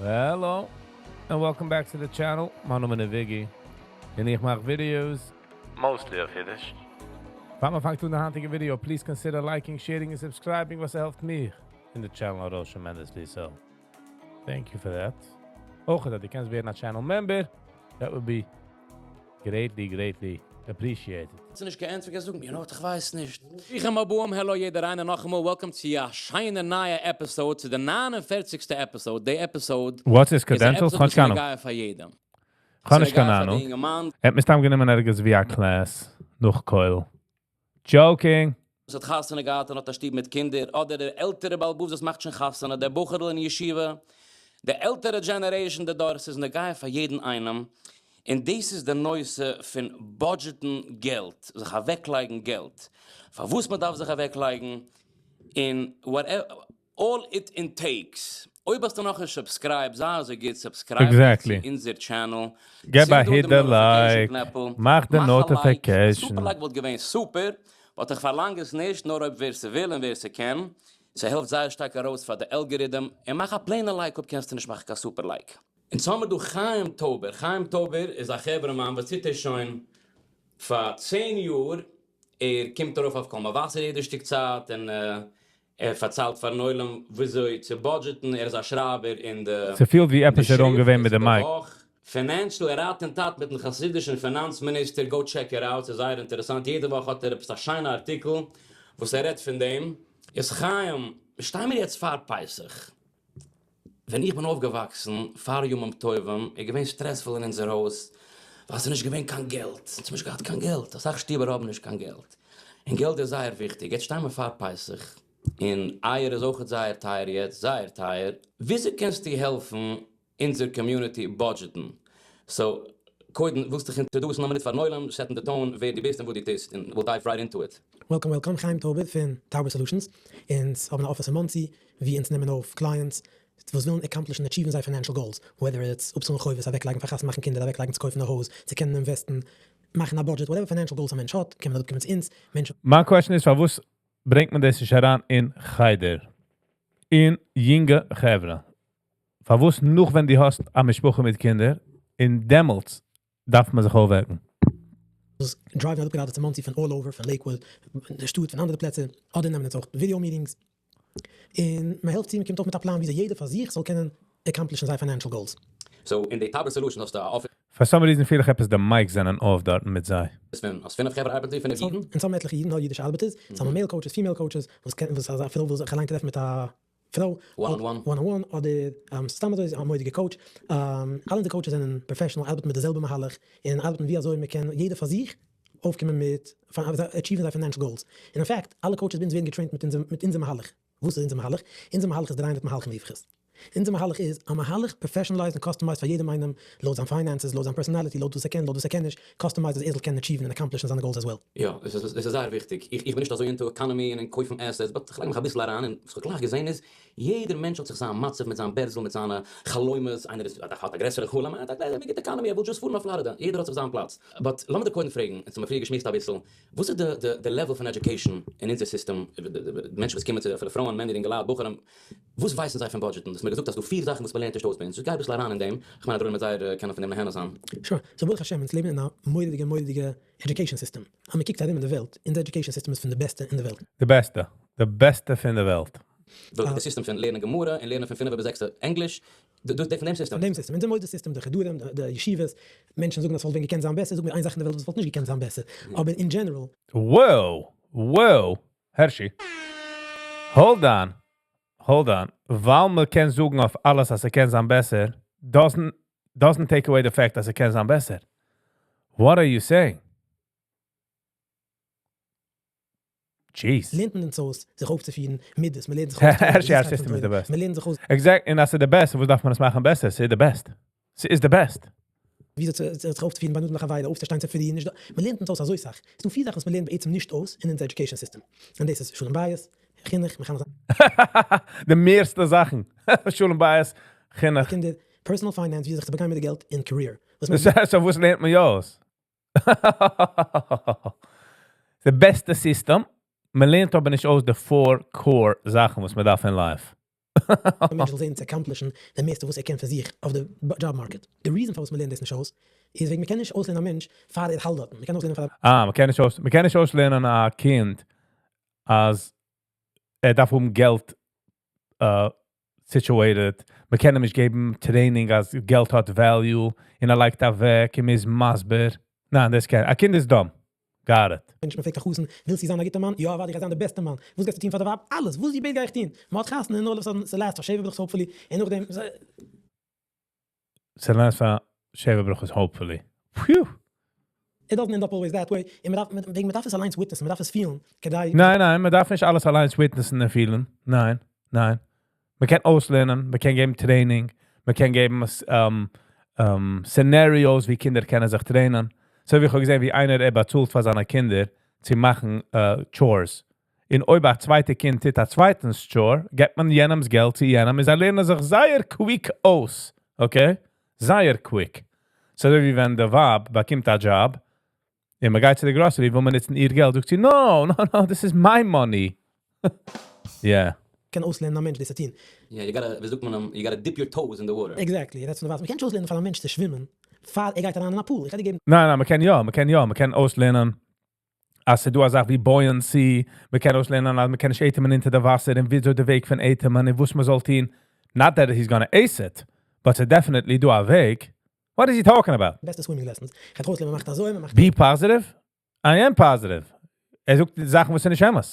Hello and welcome back to the channel, מיין נאמען איז וויגי און איך מאך videos mostly אויף אידיש. פאר מען פאנגט אן די היינטיגע video, please consider liking, sharing און subscribing וואס העלפט מיך און די channel ארויס tremendously, so thank you for that. אויך אז דו קענסט ווערן א channel member, that would be greatly greatly appreciated. האסט נישט געענטפערט קענסט זאגן you know what איך ווייס נישט. ברוכים הבאים העלא יעדער איינער נאכאמאל welcome צו א שיינע נייע episode צו די ניין און פערציגסטע episode די episode What's his איז א credentials? episode כ'האב וואס נישט איז קיין אנונג. נוגע פאר יעדעם. כ'האב נישט ס'איז קיין נוגע פאר די אנונג. אינגערמאן. ער האט מסתם גענומען ערגעץ ווי א class נאך כולל. Joking! וואס האט חתונה געהאט און האט א שטוב מיט קינדער, אדער דער עלטערע בעל הבית וואס מאכט שוין חתונה, דער בחור'ל אין ישיבה, די עלטערע generation, די דור, ס'איז נוגע פאר יעדן איינעם, און דאס איז די נושא פון budget ן געלט, זיך אוועקלייגן געלט, פארוואס מען דארף זיך אוועקלייגן, און all it entails. אויב האסטו נאכנישט subscribed, זיי אזוי גוט, subscribe צו אונזער channel, געב א צינד אן hit דעם די notification like, קנעפל, מאך די מאך א like, א notification. super like וואלט געווען super, but איך פארלאנג עס נישט, נאר אויב ווער ס'וויל און ווער ס'קען, ס'העלפט זייער שטארק ארויס פאר די algorithm, און מאך א plain ע like אויב קענסטו נישט מאכן קיין super like. אונז האמיר דא חיים טויבער, חיים טויבער איז א חברה מאן וואס טוט עס שוין פאר 10 יאר, ער קומט ארויף אויף קול מבשר יעדע שטיק צייט און ער פארציילט פארן עולם וויאזוי צו budget ן, ער איז א שרייבער אין די ס'פילט ווי אין די עפעס איז wrong שריפט, געווען עס מיט איז די די mic. וואך, financial ראט און טאט מיטן חסידישן פינאנץ מיניסטער, go check it out, ס'איז זייער אינטערעסאנט, יעדע וואך האט ער עפעס א שיינע ארטיקל וואס ער רעדט פון דעם. איז חיים, שטיי מיר יעצט פאר פסח, ווען איך בין אויפגעוואקסן פאר ימים טובים איז געווען stressful אין אונזער הויז ווייל ס'איז נישט געווען קיין געלט, אונז האבן נישט געהאט קיין געלט, אסאך שטיבער האבן נישט קיין געלט, און געלט איז זייער וויכטיג, יעצט שטיי מיר פאר פסח און אייער איז אויכעט זייער טייער יעצט, זייער טייער, וויאזוי קענסטו העלפן אונזער community budget ן? So קודם ווילסט דיך introduce ן א מינוט פארן עולם, set ן די tone ווער דו ביסט און וואס דו טוסט, און we'll dive right into it. Welcome welcome, חיים טויבער פון טאובער Solutions, אונז האבן א אפיס אין מאנסי ווי אונז נעמען אויף clients וואס ווילן accomplish ן achieve ן זייער financial goals, whether it's אפצאלן חובות, אוועקלייגן פאר חתונה מאכן קינדער, אוועקלייגן צו קויפן א הויז, צו קענען invest ן, מאכן א budget, whatever financial goals א מענטש האט, קען מען אראפקומען צו אונז, מענטשן. מיין question איז פארוואס ברענגט מען דאס נישט אריין אין חדר? אין יונגע חברה. פארוואס נאך ווען דו האסט א משפחה מיט קינדער, און דעמאלטס דארף מען זיך אויפוועקן? וואס drive ן אראפ גראדע צו מאנסי פון all over, פון לעיקוואוד, די שטאט, פון אנדערע פלעצער, אדער נעמען אונז אויך video meetings, און מען העלפט צו, מען קומט אויף מיט א פלאן וויאזוי יעדער פאר זיך זאל קענען accomplish ן זייער financial goals. So אין די טאבער Solution האסטו א אפיס For some reason פיל איך עפעס די mics זענען off דארטן מיט זיי. פון האסט פינף חברה ארבעט דא, פינף אידן? אונז האבן עטליכע אידן, נאר אידישע ארבעטערס, אונז האבן male coaches, female coaches, וואס קען, וואס אזא פרוי וויל זיך אליין טרעפן מיט א פרוי, One on one. One on one, אדער סתם אזוי א מורא'דיגע coach, אלע אונזערע coaches זענען professional, ארבעטן מיט די זעלבע מהלך, און ארבעטן ווי אזוי מען קען יעדער פאר זיך אויפקומען מיט achieve ן זייער financial goals, און אין fact אלע coaches ביי אונז ווערן גע trained מיט אונזער מהלך. וואס איז אונזער מהלך? אונזער מהלך איז 300 מהלכים רווחית. אונזער מהלך איז א מהלך professionalized און customized פאר יעדעם איינעם, לויט זיין finances, לויט זיין personality, לויט וואס ער קען, לויט וואס ער קען נישט, customized אז ער זאל קענען achieve ן און accomplish ן זיינע goals as well. יא, עס איז זייער וויכטיג. איך בין נישט אזוי into economy און אין קויפן assets, but איך לייג מיך אביסל אריין, און וואס איך האב גלייך געזען איז, יעדער מענטש האט זיך זיין מצב מיט זיין בערזל, מיט זיינע חלומות, איינער איז האט א גרעסערע חלום, איינער האט א קלענערע, מ'גיט economy, ער וויל just פארן אויף פלארידע, יעדער האט זיך זיין פלאץ. But לאמיר דיר קודם פרעגן, אונז האבן פריער געשמועסט אביסל, וואס איז די level פון education אין אונזער סיסטעם, מענטשן וואס קומען צו, אפילו פרויען, מענער, אינגעלייט, בחורים, וואס ווייסן זיי פון budget ן? דו האסט מיר געזאגט אז ס'דא פיר זאכן וואס מ'לערנט נישט אויס ביי אונז, גיי אביסל אריין אין דעם, איך מיין אז דער עולם וועט זייער קענען פון דעם נהנה זיין. Sure, so ברוך השם אונז לעבן אין א מורא'דיגע מורא'דיגע education system, אז מ'קוקט ארום אין די וועלט, אונזער education system איז פון די בעסטע אין די וועלט. די בעסטע, די בעסטע פון די וועלט. די סיסטעם פון לערנען גמרא און לערנען פון פינף ביז זעקסטע ענגליש, דאס פון דעם סיסטעם. פון דעם סיסטעם, אונזער מוסדות סיסטעם, די חדרים, די ישיבות, מענטשן זאגן אז ס'וואלט ווען געקענט זיין בעסער, זאג מיר איין זאך אין די וועלט וואס וואלט נישט געקענט זיין בעסער, אבער in general. Wow! Wow! הערשי. Hold on. Hold on. ווייל מען קען זאגן אויף אלעס אז ס'קען זיין בעסער, doesn't take away the fact אז ס'קען זיין בעסער. What are you saying? Jeez. לערנט מען אונז אויס זיך אויפצופירן מידות, מען לערנט זיך אויס הערשי, our system is the best. מען לערנט זיך אויס Exact, און אז ס'איז די best, וואס דארף מען עס מאכן בעסער? ס'איז the best. ס'איז the best. ווי אזוי זיך אויפצופירן ביי נאנט לחברה, אויפצושטיין צופרי, נישט דא, מען לערנט אונז אויס אזוי סאך. ס'איז דא פיר זאכן וואס מען לערנט בעצם נישט אויס אין אונזער education system. און דאס איז שלום בית, חינוך, מחנך זיין די מערסטע זאכן. שלום בית, חינוך. קינדער, personal finance, ווי זיך צו באגיין מיט די געלט, און career. וואס מען So וואס לערנט מען יא אויס? די בעסטע system, מען לערנט אבער נישט אויס די four core זאכן וואס מען דארף אין life. א מענטש זאל זען צו accomplish ן די מערסטע וואס ער קען פאר זיך אויף די job market. די reason פארוואס מ'לערנט דאס נישט אויס איז וועגן מ'קען נישט אויסלערנען א מענטש פאר ער האלט דארטן. מ'קען אויסלערנען פאר א. אה, מ'קען נישט אויס, מ'קען נישט אויסלערנען א קינד אז ער דארף האבן געלט situated, מ'קען אים נישט געבן training אז געלט האט value און ער לייגט אוועק און מ'איז מסביר. ניין, דאס קען, א קינד איז dumb. Got it. מענטש, מ'פרעגט א חתן, ווילסטו זיין א גוטע מאן? יא אוודאי, איך גיי זיין די בעסטע מאן. וואס גייסטו טון פאר די ווייב? אלעס! וואס זי בעט גיי איך טון. מ'האט חתונה און all of a sudden, ס' last פאר שבע ברכות hopefully, און נאכדעם. ס' last פאר שבע ברכות hopefully. Phew! It doesn't end up always that way, און מ'דארף, וועגן מ'דארף עס אליינס witness ן, מ'דארף עס פילן, כדי. ניין ניין, מ'דארף נישט אלעס אליינס witness ן און פילן. ניין ניין. מ'קען אויסלערנען, מ'קען געבן training, מ'קען געבן scenarios ווי קינדער קענען זיך train ען. אזוי ווי איך האב געזען ווי איינער ער באצאלט פאר זיינע קינדער צו מאכן chores. און אויב א צווייטע קינד טוט א צווייטנס chore, געבט מען יענעמס געלט צו יענעם און זיי לערנען זיך זייער quick אויס. Okay? זייער quick. ס'איז אזוי ווי ווען די ווייב באקומט א דזשאב, און מ'גייט צו די grocery וויל מען נוצן איר געלט, זאגט זי, no, no, no, this is my money. Yeah. קען אויסלערנען א מענטש דאס צו טון. Yeah, you gotta, ווי זאגט מען, you gotta dip your toes in the water. Exactly, רעדסט פון די וואסער. מ'קען נישט אויסלערנען פאר א מענטש צו שווימען פאר ער גייט אריין אין א pool. איך גיי דיר געבן. ניין ניין, מ'קען יא, מ'קען יא, מ'קען אויסלערנען אז ס'דא א זאך ווי buoyancy, מ'קען אויסלערנען אז מ'קען נישט אטעמען אונטער די וואסער און וויאזוי די וועג פון אטעמען און וואס מ'זאל טון. Not that he's gonna ace it, but ס'איז definitely דא א וועג. What is he talking about? בעסטע swimming lessons. כ'גיי אויסלערנען מ'מאכט אזוי, מ'מאכט. Be positive? I am positive. ער זאגט זאכן וואס איז נישט אמת.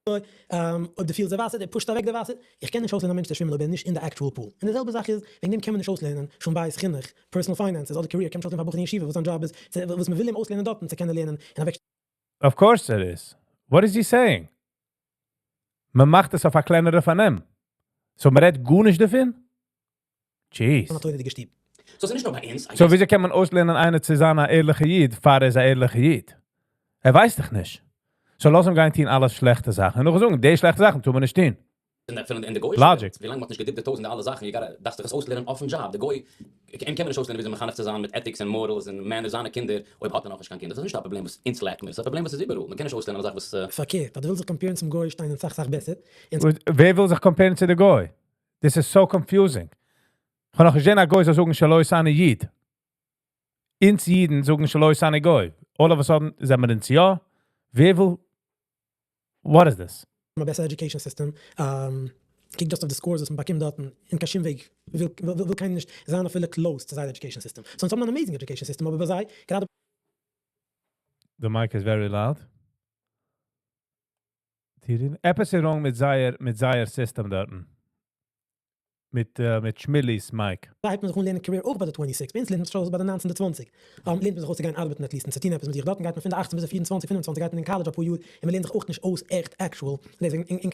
אזוי, אויב דו פילסט די וואסער, דו push ט אוועק די וואסער. איך קען נישט אויסלערנען א מענטש צו שווימען אויב ער איז נישט אין די actual pool. און די זעלבע זאך איז, וועגן דעם קען מען נישט אויסלערנען שלום בית, חינוך, personal finances אדער career קען מען נישט אויסלערנען פאר א בחור אין ישיבה וואס זיין דזשאב איז צו וואס מען וויל אים אויסלערנען דארטן צו קענען לערנען און אוועק. Of course it is. What is he saying? מען מאכט עס אויף א קלענערע פארנעם. So מען רעדט גארנישט דערפון? Jeez. א תורה'דיגע שטוב. So ס'איז נישט נאר ביי אונז, I So וויאזוי קען מען אויסלערנען איינער צו זיין א ערליכע איד פאר ער איז א ערליכע איד? ער ווייסט דאך נישט. So לאז אים גיין טון אלע שלעכטע זאכן און נאך זאגן, די שלעכטע זאכן טאר מען נישט טון. אין די גוי'אישע Logic. וועלט, ווילאנג מ'האט נישט גע dip ט די toes אין די אלע זאכן, you gotta, דארפסט דיך עס אויסלערנען אויפן דזשאב, די גוי, אים קען מען נישט אויסלערנען וויאזוי מחנך צו זיין מיט ethics און morals און manners זיינע קינדער, אויב האט ער נאכנישט קיין קינדער, ס'איז נישט א פראבלעם וואס אונז lack מיר, ס'איז א פראבלעם וואס איז איבעראל, מ'קען נישט אויסלערנען א זאך וואס. פארקערט, אז דו ווילסט זיך compare ן צום גוי שטיין אונז סאך סאך בעסער, אונז. ווער וויל זיך compare ן צו די גוי? This is so confusing. כ'האב נאך נישט געזען א גוי זאל זאגן שלא עשני איד. אונז אידן זאגן שלא עשני גוי. All of a sudden זעמער אונז יא? ווער וויל? What is this? א בעסערע education system, קוק just אויף די scores וואס מ'באקומט דארטן, אין קיין שום וועג וויל קיינער נישט זיין אפילו close צו זייער education system. So אונז האבן אן amazing education system אבער ביי זיי, גראדע. The mic is very loud. עפעס איז wrong מיט זייער מיט זייער system דארטן. מיט מיט שמילי'ס mic. זיי הייבט מען זיך אן לערנען career אויך ביי די 26, ביי אונז לערנט מען זיך שוין אויס ביי די 19 די 20, לערנט מען זיך אויס צו גיין ארבעטן at least און צו טון עפעס מיט זיך, דארטן גייט מען פון די 18 ביז די 24 25 גייט מען אין קאלעדזש אפאר יאר און מען לערנט זיך אויך נישט אויס עכט actual דעסוועגן אין.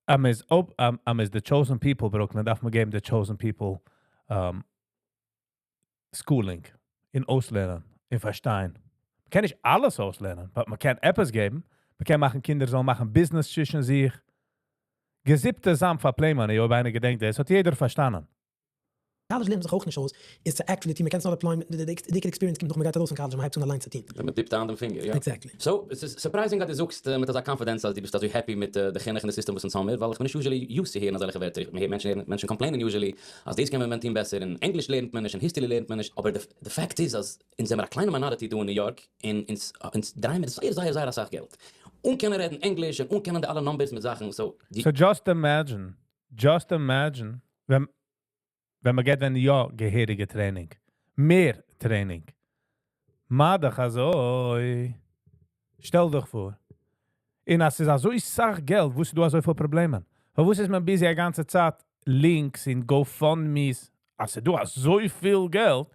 אז מען איז אויב אז מען איז די chosen people ברוקלין דארף מען געבן די chosen people schooling און אויסלערנען און פארשטיין. מען קען נישט אלעס אויסלערנען, but מען קען עפעס געבן. מען קען מאכן קינדער זאלן מאכן business צווישן זיך. געזיפטע זאמד פאר play money, אויב איינער געדענקט דאס, האט יעדער פארשטאנען. קאלעדזש לערנט מען זיך אויך נישט אויס איז צו actually טון, מען קען עס נאר apply ען, די עיקר experience קומט נאך מען גייט ארויס פון קאלעדזש און מען הייבט אן אליינס צו טון. ווען מען dip ט איין דעם פינגער, יא. Exactly. So, עס איז surprising אז דו זאגסט מיט אזא confidence אז דו ביסט אזוי happy מיט די חינוך און די system וואס אונז האמיר, ווייל איך בין נישט usually used צו הערן אזעלכע ווערטער, מען הערט מענטשן הערן מענטשן complain ען usually אז דאס קען מען טון בעסער, און ענגליש לערנט מען נישט, און history לערנט מען נישט, אבער די fact איז אז אונז זעמיר א קליינע minority דא אין ניו יארק, און אונז אונז דרייען מיר זייער זייער זייער אסאך געלט, אן קענען רעדן ענגליש און אן קענען די אלע numbers מיט זאכן, so די. So just imagine, just imagine ווען ווען מען געט ווען יא געהעריגע training, מער training. מה דאך אזוי, שטעל דיך פאר, און אז ס'איז אזוי סאך געלט, וואס איז דא אזויפיל פראבלעמען? פארוואס איז מען busy א גאנצע צייט links און GoFundMes? אז ס'איז דא אזויפיל געלט,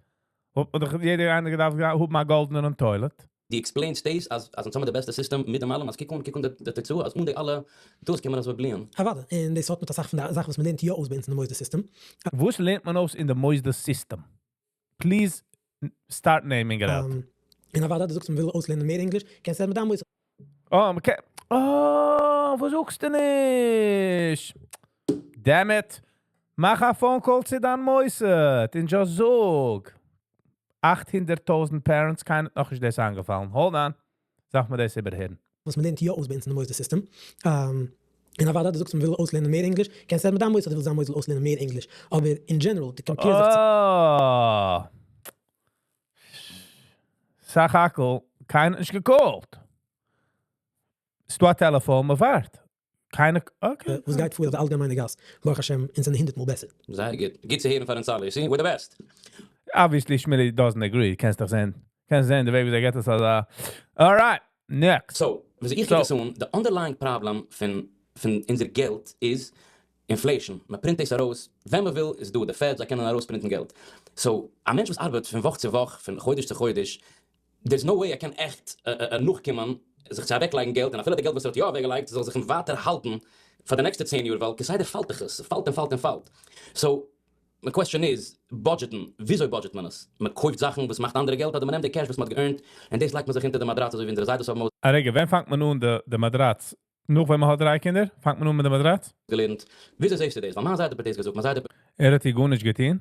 וואלט מען דאך יעדער איינער געדארפט האבן א גאלדענעם toilet. דו explain סט דאס אז אז אונז האמיר די בעסטע system מיט דעם אלעם אז קוק אן קוק אן די תוצאה אז אן די אלע דאס קען מען אזוי בליען. אוודאי, און דאס האט מיט אסאך פון די זאכן וואס מ'לערנט יא אויס ביי אונז אין די מוסדות system. וואס לערנט מען אויס אין די מוסדות system? Please start naming it out. און אוודאי דו זאגסט מ'וויל אויסלערנען מער ענגליש, קענסטו רעדן מיט דיין מוסד. אה, מ'קען. אה, וואס זאגסטו נישט? Damn it! מאך א phone call צו דיין מוסד און just זאג. 800,000 parents, קיינער האט נאכנישט דאס איינגעפאלן. Hold on. זאג מיר דאס איבערהערן. וואס מ'לערנט יא אויס ביי אונז אין די מוסדות system. און אוודאי דו זאגסט מ'וויל אויסלערנען מער ענגליש, קענסט רעדן מיט דיין מוסד דו ווילסט זיין מוסד זאל אויסלערנען מער ענגליש, אבער אין general דו compare זיך צו. אה! סך הכל, קיינער האט נישט געקאלט. ס'דא א טעלעפאן, מ'ווארט. קיינער, okay. וואס גייט פאר אויף די אלגעמיינע גאס, ברוך השם אונז זענען 100 מאל בעסער. זייער גוט. גוט צו הערן פאר אונז אלע. You see? We're the best. Obviously, Shmilly doesn't agree. קענסט דאך זען. קענסט זען, די וועג ווי ער געט עס אזא. Alright, next. So, וואס איך קוק עס אן, די underlying problem פון אונזער געלט איז inflation. מען print דאס ארויס ווען מען וויל, איז דא די Fed, זיי קענען ארויס print ן געלט. So, א מענטש וואס ארבעט פון וואך צו וואך, פון חודש צו חודש, there's no way ער קען עכט נאכקומען זיך צו אוועקלייגן געלט, און אפילו די געלט וואס ער האט יא אוועקגעלייגט זאל זיך אים ווייטער האלטן פאר די נעקסטע 10 יאר, ווייל כסדר פאלט דאך עס, ס'פאלט און פאלט און פאלט. So, מיין question איז, budget ן, וויאזוי budget מען עס? מען קויפט זאכן וואס מאכט אנדערע געלט אדער מען נעמט די cash וואס מען האט גע earn ט און דאס לייגט מען זיך אונטער די מאדראץ אזוי ווי אונזערע זיידעס האבן א רגע, ווען פאנגט מען אן די מאדראץ? נאך ווען מען האט דריי קינדער? פאנגט מען אן מיט די מאדראץ? געלערנט. וויאזוי זעסטו דאס? ווייל מיין זיידע האט דאס געזאגט, מיין זיידע האט ער האט איר גארנישט געטון?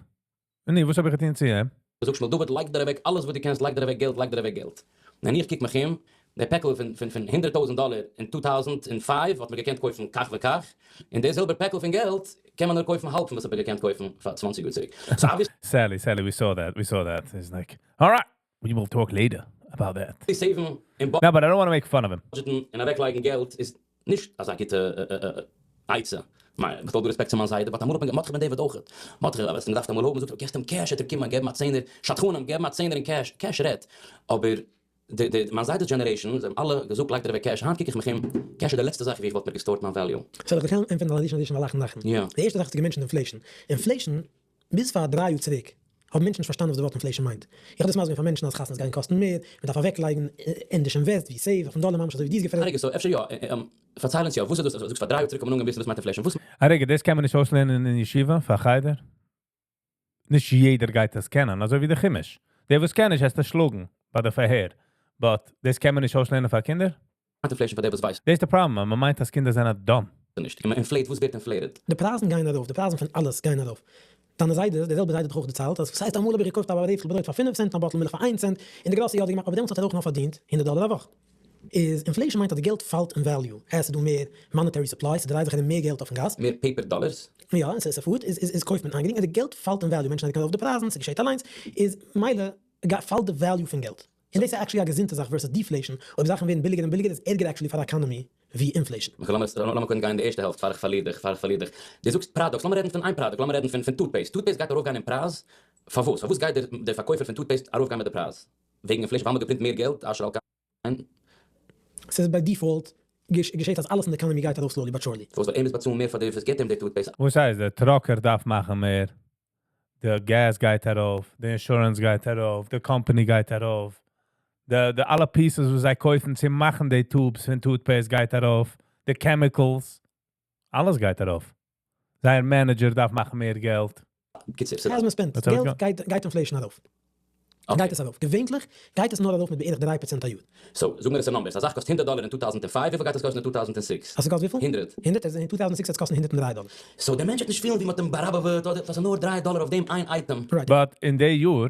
ני, וואס האב איך געטון צו אים? געזאגט, שמואל דוד, לייג דיר אוועק אלעס וואס דו קענסט, לייג דיר אוועק געלט, לייג דיר אוועק געלט. און איך קוק מיך אום, די פעקל פון 100,000 דאלער אין 2005 האט מען געקענט קויפן כך וכך, און דער זעלבער פעקל פון געלט קען מען נאר קויפן האלב פון וואס האב איך געקענט קויפן פאר 20 יאר צוריק. So obviously Sally, Sally, we saw that. We saw that. It's like, all right, we will talk later about that. Save ן און No, but I don't want to make fun of him. Budget ן און אוועקלייגן געלט איז נישט אזא גוטע עצה. מיין, מיט all due respect צו מיין זיידע, but אמאל האט מען מרדכי בן דוד אויך. מרדכי, וואס מען דארף אמאל האבן, זאגט ער, געבסט אים cash, האט ער קומען, געבן א צענער, שדכנים, געבן א צענער אין cash, cash רעדט. אבער די מיין זיידע's generation, זיי האבן אלע געזאגט, לייגט דיר אוועק cash. היינט קוק איך מיך אום, cash איז די לעצטע זאך ווי איך וואלט מיר גע store ט מיין value. So איך קען ענטפערן addition addition לאכן לאכן. יא. די ערשטע זאך האסטו גע mention ט inflation. Inflation, ביז פאר 3 יאר צוריק, האבן מענטשן נישט פארשטאנען וואס די ווארט inflation מיינט. איך האב דאס מסביר פאר מענטשן אז חתונות גייען קאסטן מער, מען דארף אוועקלייגן, ענדערש invest ווי save אויפן דאלער ממש אזוי ווי דו האסט געפרעגט. א רגע, so אפשר יא, פארצייל אונז יא, וואס איז דאס, זאגסט פאר 3 יאר צוריק האט מען אנגעהויבן וויסן וואס מיינט inflation, וואס א רגע, דאס קען מען נישט אויסלערנען אין ישיבה, פאר חדר? נישט יעדער גייט דאס קענען, אזוי ווי דער חומש. דער וואס קען נישט, הייסט ער שלאגן ביי דער פארהער. But דאס קען מען נישט אויסלערנען פאר קינדער? מיינט inflation פאר דער וואס ווייסט דאס איז דער פראבלעם, מען מיינט אז קינדער זענען dumb. נישט. און מען inflate, וואס ווערט inflated? די פרייזן גייען ארויף, די פרייזן פון אלעס גייען ארויף. דיינע זיידע, דער זעלבער זיידע האט דאך אויך דערציילט, אז וואס הייסט אמאל האב איך געקויפט א רעפל ברויט פאר 5 cent, א bottle מילך פאר 1 cent, און די grocery האט ער געמאכט, אבער דעמאלטס האט ער אויך נאר פארדינט 100 דאלער א וואך. איז inflation מיינט אז די געלט פאלט אין value, עס איז דא מער monetary supply, ס'דרייט זיך ארום מער געלט אויפן גאס. מער paper dollars? יא, און ס'פארט, איז קויפט מען איינגעדינג, און די געלט פאלט אין value, מענטשן לייגן ארויף די פרייזן, ס'געשעט אליינס, איז מילא פאלט די value פון געלט. און דאס איז actually א געזונטע זאך versus deflation, אויב זאכן ווערן ביליגער און ביליגער איז ערגער actually פאר economy ווי inflation. Okay, לאמיר קודם גיין די ערשטע העלפט פאר איך פארליר דיך, פאר איך פארליר דיך. דו זאגסט products, לאמיר רעדן פון איין product, לאמיר רעדן פון toothpaste. Toothpaste גייט ארויפגיין אין פרייז, פארוואס? פארוואס גייט דער פארקויפער פון toothpaste ארויפגיין מיט די פרייז? וועגן inflation, ווייל מ'האט גע print מער געלט, אשר על כן? ס'איז by default געשעט אז אלעס אין די economy גייט ארויף slowly but surely. פארוואס? ווייל ער מוז באצאלן מער פאר די וואס געבט אים די toothpaste. וואס הייסט, דער trucker דארף מאכן מער, די gas גייט ארויף, די insurance גייט ארויף, די company גייט ארויף, די אלע pieces וואס זיי קויפן צו מאכן די tubes פון toothpaste גייט ארויף, די chemicals, אלעס גייט ארויף. זייער manager דארף מאכן מער געלט. קיצור, אז מען spend געלט גייט inflation ארויף. גייט עס ארויף. געווענליך גייט עס נאר ארויף מיט בערך 3% א יאר. So, זאג מיר עס אין numbers. א זאך קאסט 100 דאלער אין 2005, וויפיל גייט עס קאסטן אין 2006? אז עס קאסט וויפיל? 100. 100? אין 2006 האט עס קאסטן 103 דאלער. So, דער מענטש וועט נישט פילן ווי מ'האט אים באראבעוועט אדער עס איז נאר 3 דאלער אויף דעם איין item. Right. But אין די יאר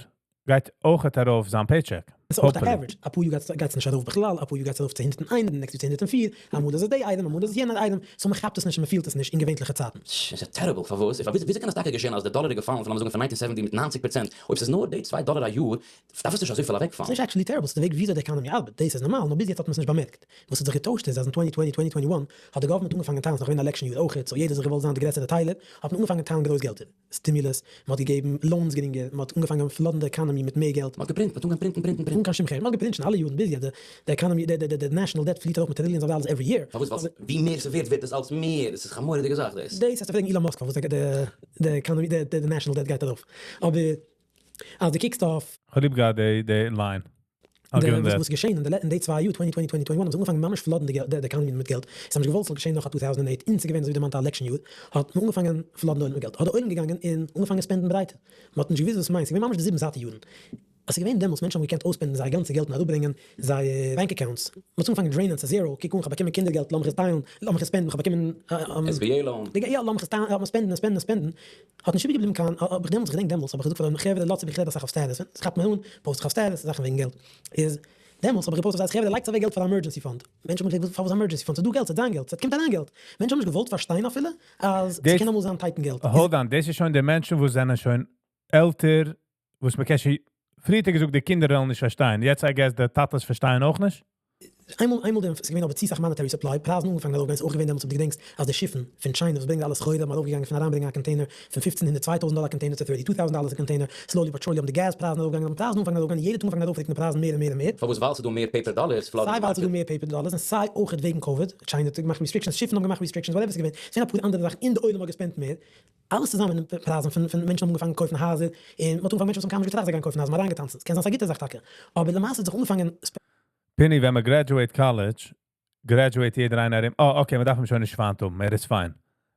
גייט אויך ארויף זיין paycheck. עס איז אויך די Hopefully. average. א פאר יאר גייט עס נישט ארויף בכלל, א פאר יאר גייט עס ארויף צו 101, די נעקסטע יאר צו 104, אמאל איז עס די item, אמאל איז עס יענער item. So מען כאפט עס נישט און מען פילט עס נישט אין געווענליכע צייטן. עס איז terrible, פארוואס? וויאזוי קען עס טאקע געשען אז דער דאלער איז געפאלן פון לאמיר זאגן פון 1970 מיט 90%, אויב ס'איז נאר די 2 דאלער א יאר, דארף עס נישט אזויפיל אוועקפאלן? ס'איז נישט actually terrible, ס'איז די וועג וויאזוי די economy ארבעט, דאס איז נארמאל, נאר ביז יעצט האט מען עס נישט באמערקט. וואס האט זיך געטוישט איז אז אין 2020, 2021 האט די government אנגעפאנגען טיילן, ס'איז נאך געווען election יאר אויכעט, so יעדער האט זיך געוואלט זיין די גרעסערע טיילער, האט מען אנגעפאנגען טיילן גרויס געלטער, stimulus, מען האט געגעבן loans גרינגער, מען האט אנגעפאנגען flood ן די economy מיט מער געלט. מען האט גע print, מען האט אנגעהויבן print ן, print ן, print ן. אן קיין שום חשבון, מען האט גע print שוין אלע יארן ביז יעצט, די economy, די national debt פליעט ארויף מיט trillions of dollars every year. פארוואס? ווייל ווי מער ס'ווערט ווערט עס אלץ מער, עס איז א מורא'דיגע זאך דאס. דאס וועסטו פרעגן Elon Musk פארוואס די economy, די national debt גייט ארויף, אבער אז דו קוקסט אויף. כ'האב ליב געהאט די line. I'll give him that. וואס איז געשען אין די 2 יאר, 2020, 2021, האבן זיי אנגעפאנגען ממש flood ן די economy מיט געלט, זיי האבן נישט געוואלט ס'זאל געשען נאך א 2008, און ס'איז געווען אזוי ווי דערמאנט א election יאר, האט מען אנגעפאנגען flood ן די עולם מיט געלט, האט די עולם געגאנגען און אנגעפאנגען spend ן ברייטער, מען האט נישט געוואוסט וואס מיינט, ס'איז געווען ממש די זיבן זאטע יארן, עס איז געווען דעמאלטס, מענטשן האבן געקענט אויס spend ן זייער גאנצע געלט און אראפברענגען זייער bank accounts, מען האט אנגעפאנגען drain ען צו zero, קוק אן, כ'האב באקומען קינדער געלט, לאמיך עס טיילן, לאמיך עס spend ן, כ'האב באקומען SBA loan. יא, לאמיך עס טיילן, לאמיך spend ן און spend ן און spend ן, האט נישט איבערגעבליבן קיין, האב איך דעמאלטס, כ'געדענק דעמאלטס האב איך געזאגט פאר די חברה, לאזט זיך, איך רעד אסאך אויף status, עס כאפט מיר אן, post איך אויף status, זאכן וועגן געלט, איז. דעמאלטס האב איך גע post ט אז חברה, לייגטס אוועק געלט פאר א emergency fund. מענטשן האבן געפרעגט, פארוואס emergency fund? ס'איז דא געלט, ס'איז דיין געלט, ס'קומט אריין געלט. מענטשן האבן נישט געוואלט פארשטיין אפילו, אז דאס ס'קען אמאל זיין tight אין געלט. Hold on, דאס איז שוין די מענטשן, וואס זענען שוין עלטער, וואס מען קען שוין, פריער האט געזאגט, די קינדער וועלן נישט פארשטיין. יעצט, I guess, די טאטעס פארשטייען אויך נישט. איינמאל דעם, ס'איז געווען אבער צו סאך monetary supply, פרייזן אנגעפאנגען ארויפגיין. ס'איז אויך געווען דעמאלטס, אויב דו געדענקסט, אז די שיפן פון China, וואס ברענגט אלעס סחורה, האבן ארויפגעגאנגען פון אריינברענגען א container פון 1500, 2000 דאלאר container צו 32,000 דאלאר א container. Slowly but surely האבן די גאז פרייזן ארויפגעגאנגען, האבן פרייזן אנגעפאנגען ארויפגיין, יעדער האט אנגעפאנגען ארויפרוקן די פרייזן מער און מער און מער. פארוואס? ווייל ס'איז דא מער paper dollars, סיי ווייל ס'איז דא מער paper dollars און סיי אויך וועגן COVID, China האט געמאכט restrictions, שיפן האבן געמאכט restrictions, whatever ס'איז געווען. ס'איז געווען אפאר אנדערע זאכן און די עולם האט גע spend ט מער. אלעס צוזאמען אין פרייזן פון מענטשן האבן אנגעפאנגען קויפן הייזער, און מ'האט אנגעפאנגען, מענטשן וואס האבן קיינמאל נישט געטראכט זיי גייען קויפן הייזער, מ'האט אריינגעטאנצן. ס'קען זיין ס'איז א גוטע זאך טאקע. אבער למעשה האט זיך אנגעפאנגען פיני, ווען מען graduate college, graduate יעדער איינער ארום, oh, okay, מען דארף אים שוין נישט פיינט האבן, ער איז fine.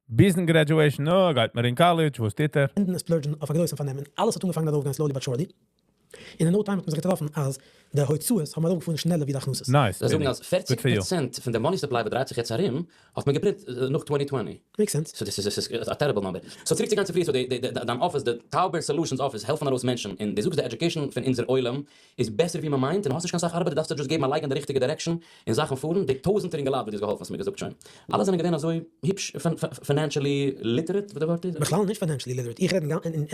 ביזן graduation, oh, גייט מען אין college, וואס טוט ער? און splurge ן אויף א גרויסן פארנעם, און אלעס האט אנגעפאנגען ארויפגיין slowly but surely. און אין no time האט מען זיך געטראפן אז די הוצאות האבן ארויפגעפארן שנעלער ווי די הכנסות. Nice, זיי זאגן פיני. אז Good for you. 40% פון די money supply וואס דרייט זיך יעצט ארום, האט מען גע print נאך 2020. Makes sense. So דאס איז א terrible number. So צוריק צו גאנץ פרי, so דיין office, די Tauber Solutions office, העלפן ארויס מענטשן. און דו זאגסט, די education פון אונזער עולם איז בעסער ווי מען מיינט, און האסט נישט קיין סאך ארבעט, דו דארפסט just געבן א לייג אין די ריכטיגע direction, און זאכן פארן. די טויזנטער אינגעלייט וואס דו האסט געהאלפן, האסט מיר געזאגט שוין, אלע זענען געווען אזוי היפש financially literate, וואס די ווארט איז? בכלל נישט financially literate. איך רעד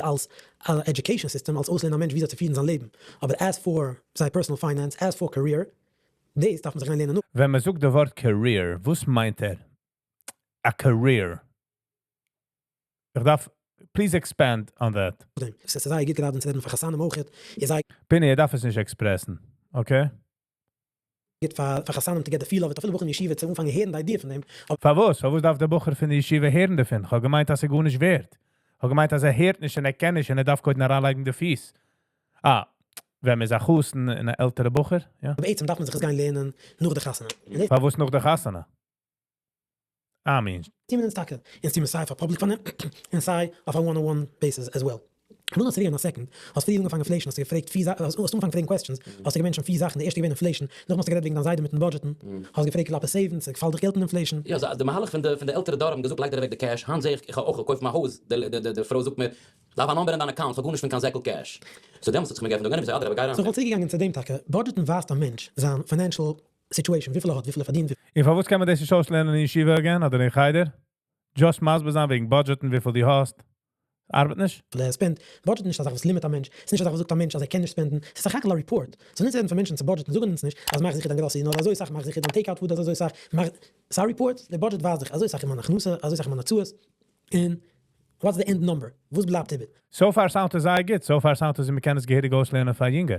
אלס education system, אלס אויסלערנען א מענטש וויאזוי צו פירן זיין לעבן. אבער as for זיין personal finance, as for career, דאס דארף מען זיך גיין לערנען. ווען מען זאגט די ווארט career, וואס מיינט ער? א career. איך דארף, please expand on that. עס איז זייער גוט גראדע צו רעדן פאר חתנים אויך. איז זייער פיני, ער דארף עס נישט express ן, okay? גוט פאר חתנים to get the feel of it, אפילו בחורים אין ישיבה צו אנפאנגען הערן די idea פון דעם. אבער פארוואס? פארוואס דארף דער בחור פון די ישיבה הערן דערפון? איך האב געמיינט, אז ער גארנישט ווערט. איך האב געמיינט, אז ער הערט נישט און ער קען נישט און ער דארף קודם אריינלייגן די פיס. אה, ווען מען איז א חתן און א עלטערע בחור, יא? בעצם דארף מען זיך עס גיין לערנען נאך די חתונה. און דאס פארוואס נאך די חתונה? I mean, טוען מיר אונז טאקע. אונז טוען מיר סיי פאר public פארנעם און סיי אויף א one-on-one basis as well. איך וויל נאר צוריקגיין א second. האסט פריער אנגעפאנגען inflation, האסטו געפרעגט פיר זאכן, האסט אנגעפאנגען פרעגן questions, האסטו גע mention ט פיר זאכן. די ערשטע געווען inflation, נאכדעם האסטו גערעדט וועגן דיין זיידע מיטן budget ן, האסט געפרעגט כלפי saving, ס'פאלט דיך געלט אין inflation. יא, so די מהלך פון די עלטערע דור האבן געזאגט, לייג דיר אוועק די cash. היינט זע איך, איך האב אויך געקויפט מיין הויז, די פרוי זאגט מיר, דארף א number אין דיין account, איך האב גארנישט פון קיין זעקל cash. So דעמאלטס האט זיך מיר געעפנט די אויגן, אדרבה, גיי אריין. So איך וואלט צוריקגעגאנגען צו דעם טאקע. Budget ן ווייזט א מענטש זיין financial situation, וויפיל ער האט, וויפיל ער פארדינט. און פארוואס קען מען דאס נישט אויסלערנען אין ישיבה again, אדער אין חדר? Just מסביר זיין וועגן budget ן, וויפיל דו האסט. ארבעט נישט? וויפיל ער spend. Budget נישט א זאך וואס limit א מענטש. ס'איז נישט א זאך וואס זאגט א מענטש אז ער קען נישט spend ן. ס'איז סך הכל א report. So נישט רעדן פון מענטשן צו budget ן, זאגן אונז נישט אז מאך זיכער דיין grocery נאר אזוי סאך, מאך זיכער דיין take-out food אזוי סאך. מאך, ס'איז א report, דער budget ווייזט דיך אזוי סאך אין מיין הכנסה, אזוי סאך אין מיינע הוצאות. און what's the end number? וואס בלייבט איבער? So far sound עס זייער גוט. So far sound עס, מען קען עס געהעריג אויסלערנען פאר יונגער.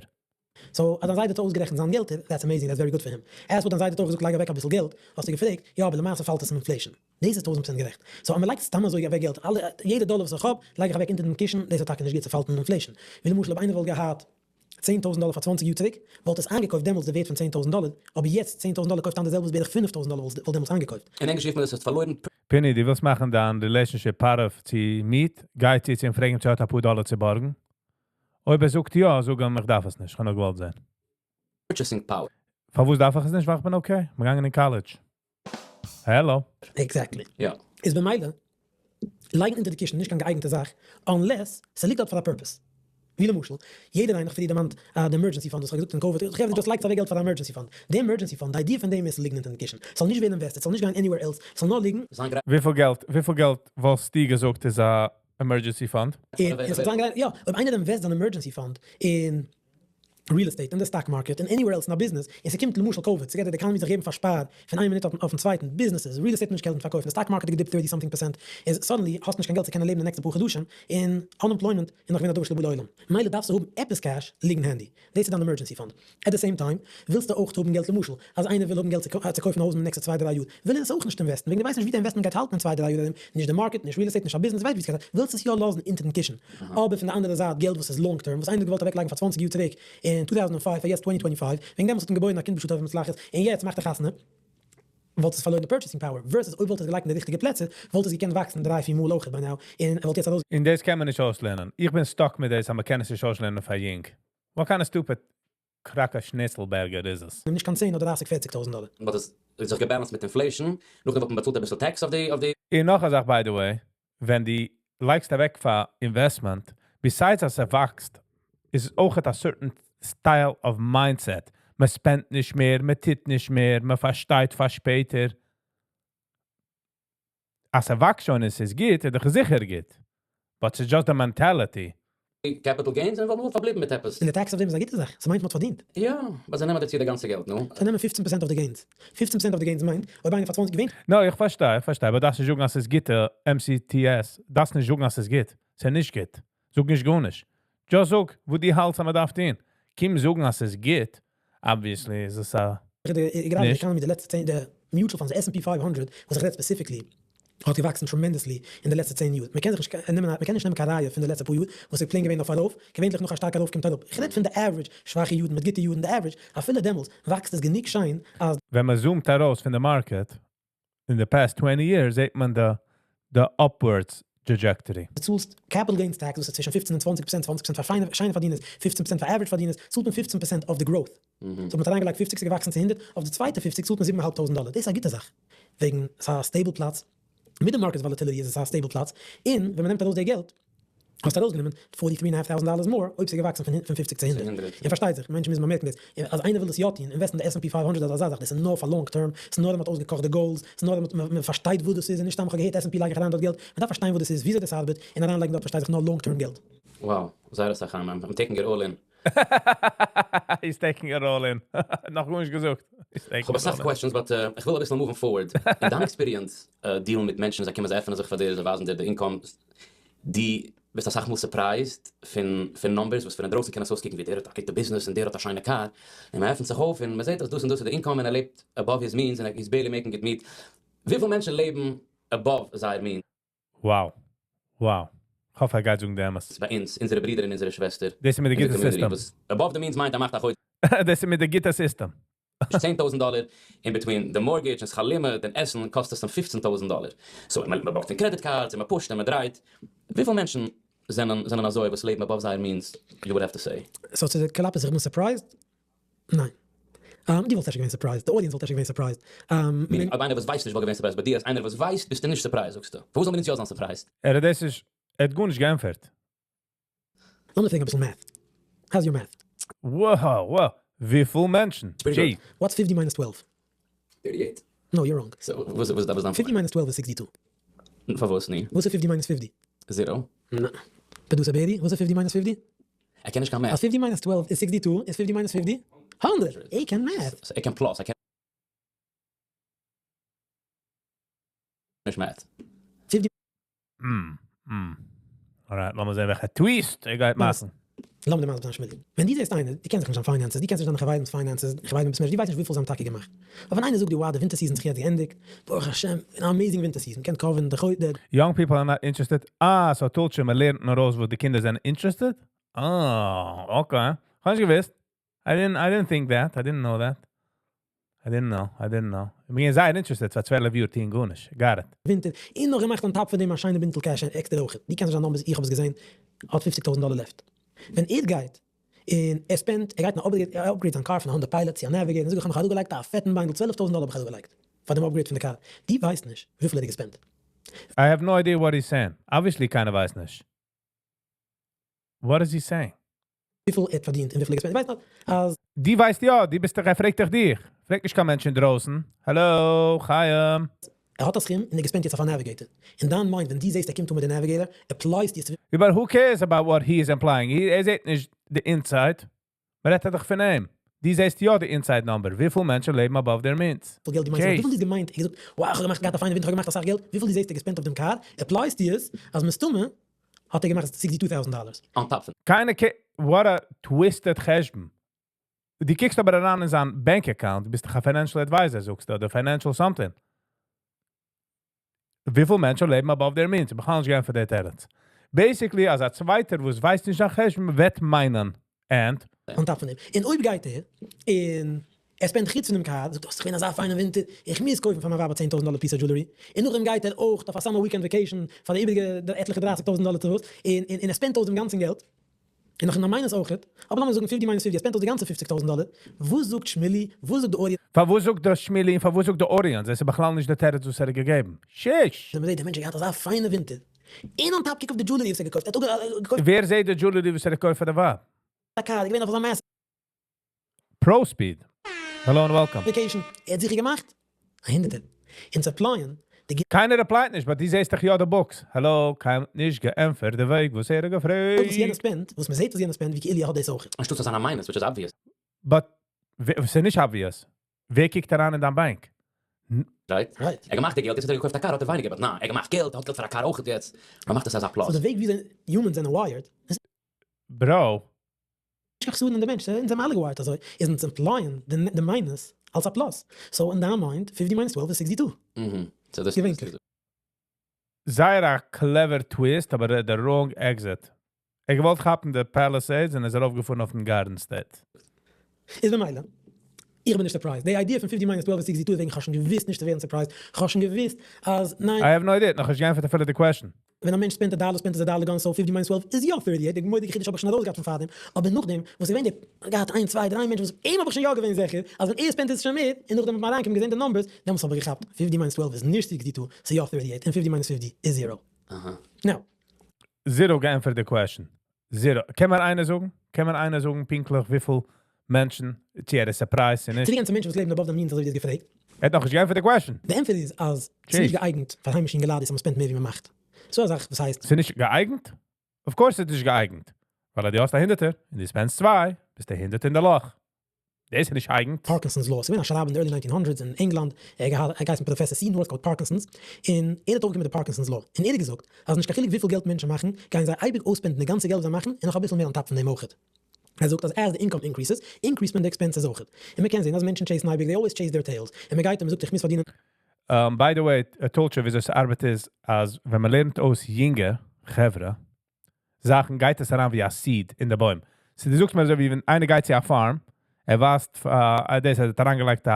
So, אז דיין זיידע האט אויסגערעכנט זיין געלט, that's amazing, that's very good for him. ערשט וואס דיין זיידע האט אויך געזאגט, לייג אוועק אביסל געלט, האסטו געפרעגט, יא, אבער למעשה פאלט עס אין inflation. דאס איז 1000% גערעכט. So, אז מען לייגט סתם אזוי אוועק געלט, אלע, יעדע דאלאר וואס איך האב, לייג איך אוועק אונטער דעם קישן, דאס האט טאקע נישט גוט צו פאלט אין inflation. ווי למשל, אויב איינער וואלט געהאט 10.000 דאלאר פאר 20 יאר צוריק, וואלט עס איינגעקויפט דעמאלטס די ווערט פון 10.000 דאלאר, אבער יעצט 10.000 דאלאר קויפט אן די זעלבע וואס בערך 5.000 דאלאר וואלט דעמאלטס איינגעקויפט. אין ענגליש רופט מען דאס, האסט פארלוירן פיני, דו ווילסט מאכן דיין relationship part צו מיט, גיי צו אים, פרעג אים, צו ער האט א פאר דאלאר צו בארגן. אויב ער זאגט יא, זאג אים, איך דארף עס נישט, איך האב נאר געוואלט זען. purchasing power. פארוואס דארף איך עס נישט? ווייל איך בין okay. מיר גייען אין college. Hello. Exactly. יא. איז במילא, לייגן אונטער די קישן נישט קיין געאייגנטע זאך, unless ס'ליגט דארט פאר א purpose. ווי למשל, יעדער איינער פריער דערמאנט די emergency fund, וואס איך האב געזאגט אין COVID, איך האב just לייגט אוועק געלט פאר די emergency fund. די emergency fund, די idea פון דעם איז ליגן אונטער די קישן. ס'זאל נישט ווערן invested, ס'זאל נישט גיין anywhere else, ס'זאל נאר ליגן. זיין גרייט. וויפיל געלט וואלסטו געזאגט איז א emergency fund? און עס זאל זיין גרייט, יא, אויב איינער invest זיין emergency fund אין real estate, אין די stock market, און anywhere else אין א business, און ס'קומט למשל COVID, ס'גייט די economy זיך געבן פארשפאר פון איין מינוט אויפן צווייטן, businesses, real estate נישט געלט פארקויפן, די stock market האט גע dip 30 something percent, איז suddenly האסט נישט קיין געלט צו קענען לעבן די נעקסטע פאר חדשים, און unemployment איז נאך געווען א דבר שלא בא לעולם. מילא דארפסטו האבן עפעס cash ליגן handy. דאס איז דיין emergency fund. At the same time, ווילסטו אויך האבן געלט למשל, אז איינער וויל האבן געלט צו קויפן א הויז אין די נעקסטע 2-3 יאר, וויל ער עס אויך נישט invest ן, וועגן דו ווייסט נישט ווי די investment גייט האלטן אין 2-3 יאר ארום, נישט די market, נישט real estate, נישט א business, ווייסט ווי עס גייט, ווילסט עס יא לאזן אונטער דעם קישן. אבער פון די אנדערע זייט, געלט וואס איז long term, וואס איינער האט געוואלט אוועקלייגן פאר 20 יאר צוריק, אין 2005, פאר יעצט 2025, וועגן דעם וואס האט אים געבוירן א קינד בשעה טובה ומוצלחת, און יעצט מאכט ער חתונה, וואלט עס פארלוירן די purchasing power, versus אויב וואלט עס געלייגט אין די ריכטיגע פלעצער, וואלט עס געקענט וואקסן דריי, פיר מאל אויך by now, און ער וואלט יעצט ארויס און דאס קען מען נישט אויסלערנען. איך בין stuck מיט דאס, אז מען קען עס נישט אויסלערנען פאר יונג. What kind of stupid cracker schnitzelburger איז עס? נישט קיין 10 אדער 30, 40.000 דאלאר. וואלט עס זיך גע balance ט מיט inflation, נאכדעם וואלט מען באצאלט א ביסל tax אויף די און נאך א זאך, by the way, ווען דו לייגסט אוועק פאר investment, besides אז ער וואקסט, איז עס אויך א certain style of mindset. מען spend נישט מער, מען טוט נישט מער, מען פארשטייט פאר שפעטער. אז ס'וואקסט שוין, עס איז גוט, איז דאך זיכער גוט. But it's just a mentality. Capital gains, און וואלט מען פארבליבן מיט עפעס. און די tax אויף דעם איז א גוטע זאך, ס'מיינט מ'האט פארדינט. יא, but זיי נעמען דיר צו די גאנצע געלט, נו. זיי נעמען 15% אויף די gains. 15% אויף די gains מיינט, אויב איינער פאר 20 געווינט, No, איך פארשטיי, איך פארשטיי, אבער דאס איז זאגן, אז עס גוט, MCTS, דאס נישט זאגן, אז עס גוט. עס איז נישט גוט. זאג נישט גארנישט. Just זאג, וואו די האלטסט, אז מען דארף טון. קום זאגן, אז עס גוט, obviously איז עס א גראדע די נישט. economy די לעצטע 10, די mutual funds, די S&P 500, וואס איך רעד specifically, האט געוואקסן tremendously אין די לעצטע 10 יאר. מען קען זיך נישט נעמען, מען קען נישט נעמען קיין ראיה פון די לעצטע פאר יאר, וואס איז plain געווען אויף ארויף, געווענליך נאך א שטארקע ארויף קומט אראפ. איך רעד פון די average, שוואכע יארן מיט גוטע יארן, די average, אפילו דעמאלטס וואקסט עס גענוג שיין, אז ווען מען zoomt ארויס פון די market, in the past 20 years, זעט מען the upwards trajectory. דו צאלסט capital gains tax, וואס איז צווישן 15 און 20%, 20% פאר פיינע, שיינע פארדינערס, 15% פאר average פארדינערס, צאלט מען 15% אויף די growth. So מ'האט אריינגעלייגט 50, ס'איז געוואקסן צו 100, אויף די צווייטע 50 צאלט מען 7.500 דאלער. דאס איז א גוטע זאך. וועגן ס'איז א stable פלאץ. מיט די market volatility איז עס א stable פלאץ. און ווען מ'נעמט ארויס די געלט, האסט ארויסגענומען 43.500 דאלער more, אויב ס'איז געוואקסן פון 50 צו 100. 100. און פארשטייט זיך, מענטשן מוזן באמערקן דאס. אז איינער וויל דאס יא טון, invest אין די S&P 500 אדער אזא זאך, דאס איז נאר פאר long term, ס'איז נאר ווען מ'האט אויסגעקאכט די goals, ס'איז נאר ווען מען פארשטייט וואס דאס איז, און נישט סתם איך האב געהערט S&P לייג איך אריין דארט געלט. מען דארף פארשטיין וואס דאס איז, וויאזוי דאס ארבעט, און אריינלייגן דארט פארשטייט זיך נאר long term געלט. Wow, זייער אסאך, I'm taking it all in. He's taking it all in. נאך גארנישט געזאגט. He's taking איך האב it אסאך all in. questions, but איך וויל אביסל moving forward. אין דיין experience, deal ן מיט מענטשן, זיי קומען, זיי עפענען זיך פאר דיר, זיי ווייזן דיר די income. דו ביסט אסאך מאל surprised פון numbers, וואס פון אינדרויסן קען עס אויסקוקן ווי דער האט א גוטע business און דער האט א שיינע קאר. און מען עפנט זיך אויף און מען זעט אז דאס און דאס איז די income און ער לעבט above his means און he's barely making it meet. וויפיל מענטשן לעבן above זייער means? Wow. איך האף, ער גייט זאגן דעם אמת. ביי אונז, אונזערע ברידער און אונזערע שוועסטער. דאס איז מיט די אין די גוטע community, system. וואס above the means מיינט, ער מאכט א חודש דאס איז מיט די גוטע system. 10.000 דאלער, in between the mortgage און שכר לימוד און עסן, קאסט עס אים 15.000 דאלער. So, מען בארגט אין credit cards, און מען push ט און מען דרייט. וויפיל מענטשן זענען אזוי, וואס לעבן above זייער means, you would have to say? So, צו די קלאפ איז איך בין surprised? ניין. דו וואלסט אפשר געווען surprised. The audience וואלט אפשר געווען surprised. Meaning, אויב איינער וואס ווייסט נישט וואלט געווען surprised, ביי דיר אז איינער וואס ווייסט, ביסטו נישט surprised, זאגסטו. פארוואס זאל מען נישט יא זיין surprised? ער, דאס איז, ער האט גארנישט געענטפערט. לאמיר פרעגן אביסל math. How's your math? Wow. וויפיל מענטשן? Pretty good. Gee. What's 50 minus 12? 38. No, you're wrong. So, וואס דארף עס זיין? 50 minus 12 is 62. פארוואס נישט? וואס איז 50 minus 50? Zero. No. Producer Baby, וואס איז 50 minus 50? איך קען נישט קיין math. אז 50 minus 12 is 62, is 50 minus 50? 100. איך קען math. So, איך קען plus, איך קען נישט math. 50 Alright, לאמיר זען, וועלכע twist ער גייט מאכן. לאמיר דיר מסביר זיין, שמילי. ווען דו זעסט איינער, דו קענסט זיך נישט אן finances, דו קענסט נישט דיינע חברים'ס finances, איך ווייס נישט, דו ווייסט נישט וויפיל זיי האבן טאקע געמאכט. אבער ווען איינער זאגט דיר, wow, די winter season האט זיך יעצט געענדיגט, ברוך השם, an amazing winter season, קען cover ן, די Young people are not interested. Ah, so told you, מען לערנט נאר אויס, וואו די קינדער זענען interested? Oh, okay. האב איך געוואוסט? I didn't think that. I didn't know that. I didn't know. I didn't know. מיר זענען interested, פאר 12 יאר טון גארנישט. Got it. ווינטער, און נאך געמאכט on top פון דעם א שיינע בינטל cash עקסטער אויך. דו קענסט נישט numbers, איך האב עס געזען, האט 50.000 דאלער left. ווען ער גייט, און ער spend, ער גייט נאך upgrade, ער upgrade זיין קאר פון א Honda Pilot צו א Navigator, און זאגט, איך האב נאך אראפגעלייגט א פעטן ביינדל, 12.000 דאלער האב איך אראפגעלייגט. פאר דעם upgrade פון די קאר. דו ווייסט נישט, וויפיל ער האט גע spend. I have no idea what he's saying. Obviously, קיינער ווייסט נישט. What is he saying? וויפיל ער האט פארדינט און וויפיל ער גע spend. ווייסט נאר, אז דו ווייסט יא, דו ביסט דאך, ער פרעגט דאך דיך. פרעג נישט קיין מענטש אינדרויסן. Hello, חיים. ער האט א סכום און ער גע spend יעצט אויף א Navigator. אין דיין mind, ווען דו זעסט, ער קומט אן מיט דעם Navigator, apply סט דו But who cares about what he is implying? ער זעט נישט the inside. מען רעדט דאך פון אים. דו זעסט יא the inside number. וויפיל מענטשן לעבן above their means? וויפיל געלט דו מיינסט, וויפיל דו געמיינט, ער געזאגט, wow, איך האב געמאכט געהאט א פיינע ווינטער, איך האב געמאכט אסאך געלט, וויפיל דו זעסט ער גע spend אויף דעם קאר, apply סט דו עס, אז מסתמא האט ער געמאכט 62.000 דאלער. On top פון קיינער What a twisted חשבון. דו קוקסט אבער אריין אין זיין bank account, דו ביסט דאך א financial advisor, זאגסטו, אדער financial something. וויפיל מענטשן לעבן above their means? מיר קענען נישט גיין פאר די תירוץ. Basically, אז א צווייטער, וואס ווייסט נישט א חשבון, וועט מיינען. And? On top פון דעם. און אויב גייט ער, און ער spend חוץ פון דעם קאר, זאגט, ס'איז געווען אזא פיינע ווינטער, איך מוז קויפן פאר מיין ווייב א 10.000 דאלער piece of jewelry. און נאכדעם גייט ער אויך אויף א summer weekend vacation פאר די איבעריגע עטליכע 30.000 דאלער צו וואס, און ער spend אויס דעם גאנצן געלט. און נאך אין א minus אויך, אבער לאמיר זאגן 50 minus 50, ער spend אויס די גאנצע 50.000 דאלער. וואס זאגט שמילי? וואס זאגט די audience? פארוואס זאגט דאס שמילי און פארוואס זאגט די audience? דאס איז בכלל נישט דער תירוץ, וואס ער האט געגעבן. שיש! ווען מען זעט, דער מענטש האט געהאט אזא פיינע ווינטער. און on top קוק אויף די jewelry, וואס ער געקויפט. ער האט געקויפט ווער זעט די jewelry, וואס ער געקויפט פאר די ווייב? א קאר, געווען אויף אזא מעשה. Pro Speed. Hello and welcome. Vacation, ער האט זיכער געמאכט א הונדערטער. אונז apply ען די קיינער reply ט נישט, but דו זעסט דאך יא די books. Hello, קיינער האט נישט געענטפערט די וועג וואס ער האט געלט וואס יענער געפרעגט. spend ט, וואס מען זעט וואס יענער spend ט, ווי כאילו ער האט דאס אויך. אנשטאט צו זיין א minus, which is obvious. But, ס'איז נישט obvious. ווער קוקט אריין אין דיין באנק? Right? Right. ער געמאכט די געלט, יעצט האט ער געקויפט א קאר, האט ער ווייניגער, but ניין, ער געמאכט געלט, ער האט געלט פאר א קאר אויך יעצט. מען מאכט עס אזא plus. So די וועג וויאזוי humans זענען wired, איז Bro. נישט קיין חסרון אין די מענטש, אונז זענען אלע גע wire ט אזוי, איז אונז apply ען די minus אלס א plus. So אין דיין mind, 50 minus 12 איז 62. So דאס געווענליך. זייער א clever twist, אבער the wrong exit. ער געוואלט כאפן די Palisades און איז ארויפגעפארן אויף דעם Garden State. איז במילא, איך בין נישט surprised. די idea פון 50 minus 12 איז 62, וועגן איך האב שוין געוואוסט נישט צו ווערן surprised. איך האב שוין געוואוסט אז ניין. I have no idea, נאכנישט געענטפערט אפילו די question. ווען א מענטש spend ט א דאלער spend ט ער די דאלער גאנץ, so 50 minus 12 איז יא 38, די מורא'דיגע חידוש האב איך שוין ארויסגעהאט פון פארדעם, אבער נאכדעם וואס איז געווען די געהאט איין צוויי דריי מענטשן וואס אים האב איך שוין יא געווען זיכער אז ווען ער spend ט איז עס שוין מער, און נאכדעם האט מען אריינגעקומען געזען די numbers, דעמאלטס האב איך געכאפט, 50 minus 12 איז נישט 62, ס'איז יא 38, און 50 minus 50 איז zero. Now. Zero געענטפערט די question. Zero. קען מיר איינער זאגן? קען מיר איינער זאגן פונקטליך וויפיל מענטשן, צו ער איז surprised צו נישט? צו די גאנצע מענטשן וואס לעבן above the means אזוי ווי דו האסט געפרעגט. ער האט נאכנישט געענטפערט די question. די ענטפער איז אז ס'איז נישט געאייגנט פאר היימישע אינגעלייט אז מ'spend ט מער ווי מ'מאכט. ס'דא א זאך וואס הייסט. ס'איז נישט געאייגנט? Of course איז נישט געאייגנט. ווייל אז דו האסט א הונדערטער און דו spend סט צוויי, ביסטו הונדערט אין די לאך. דאס איז נישט אייגנט. Parkinson's Law, ס'איז געווען א שרייבער אין די early 19 hundreds אין ענגלאנד, ער האט געהייסן פראפעסאר סי נארטקאוט פארקינסאנס, און ער האט אויפגעקומען מיט די Parkinson's Law, און ער האט געזאגט אז נישט קיין חילוק וויפיל געלט מענטשן מאכן, גייען זיי אייביג אויס spend ן די גאנצע געלט וואס זיי מאכן, און נאך אביסל מער on top פון דעם אויכעט. ער זאגט אז as די income increases, increase ט מען די expenses אויכעט. און מ'קען זען אז מענטשן chase ן אייביג, they always chase their tails, און מ'גייט און מ'זאגט איך מוז פארדינען. By the way, טולטשע וויאזוי ס'ארבעט איז אז ווען מ'לערנט אויס יונגע חברה זאכן גייט עס אריין ווי א seed אין די בוים. So דו זאגסט מיר אזוי ווי ווען איינער גייט צו א farm, ער ווייזט דאס אז ער האט אריינגעלייגט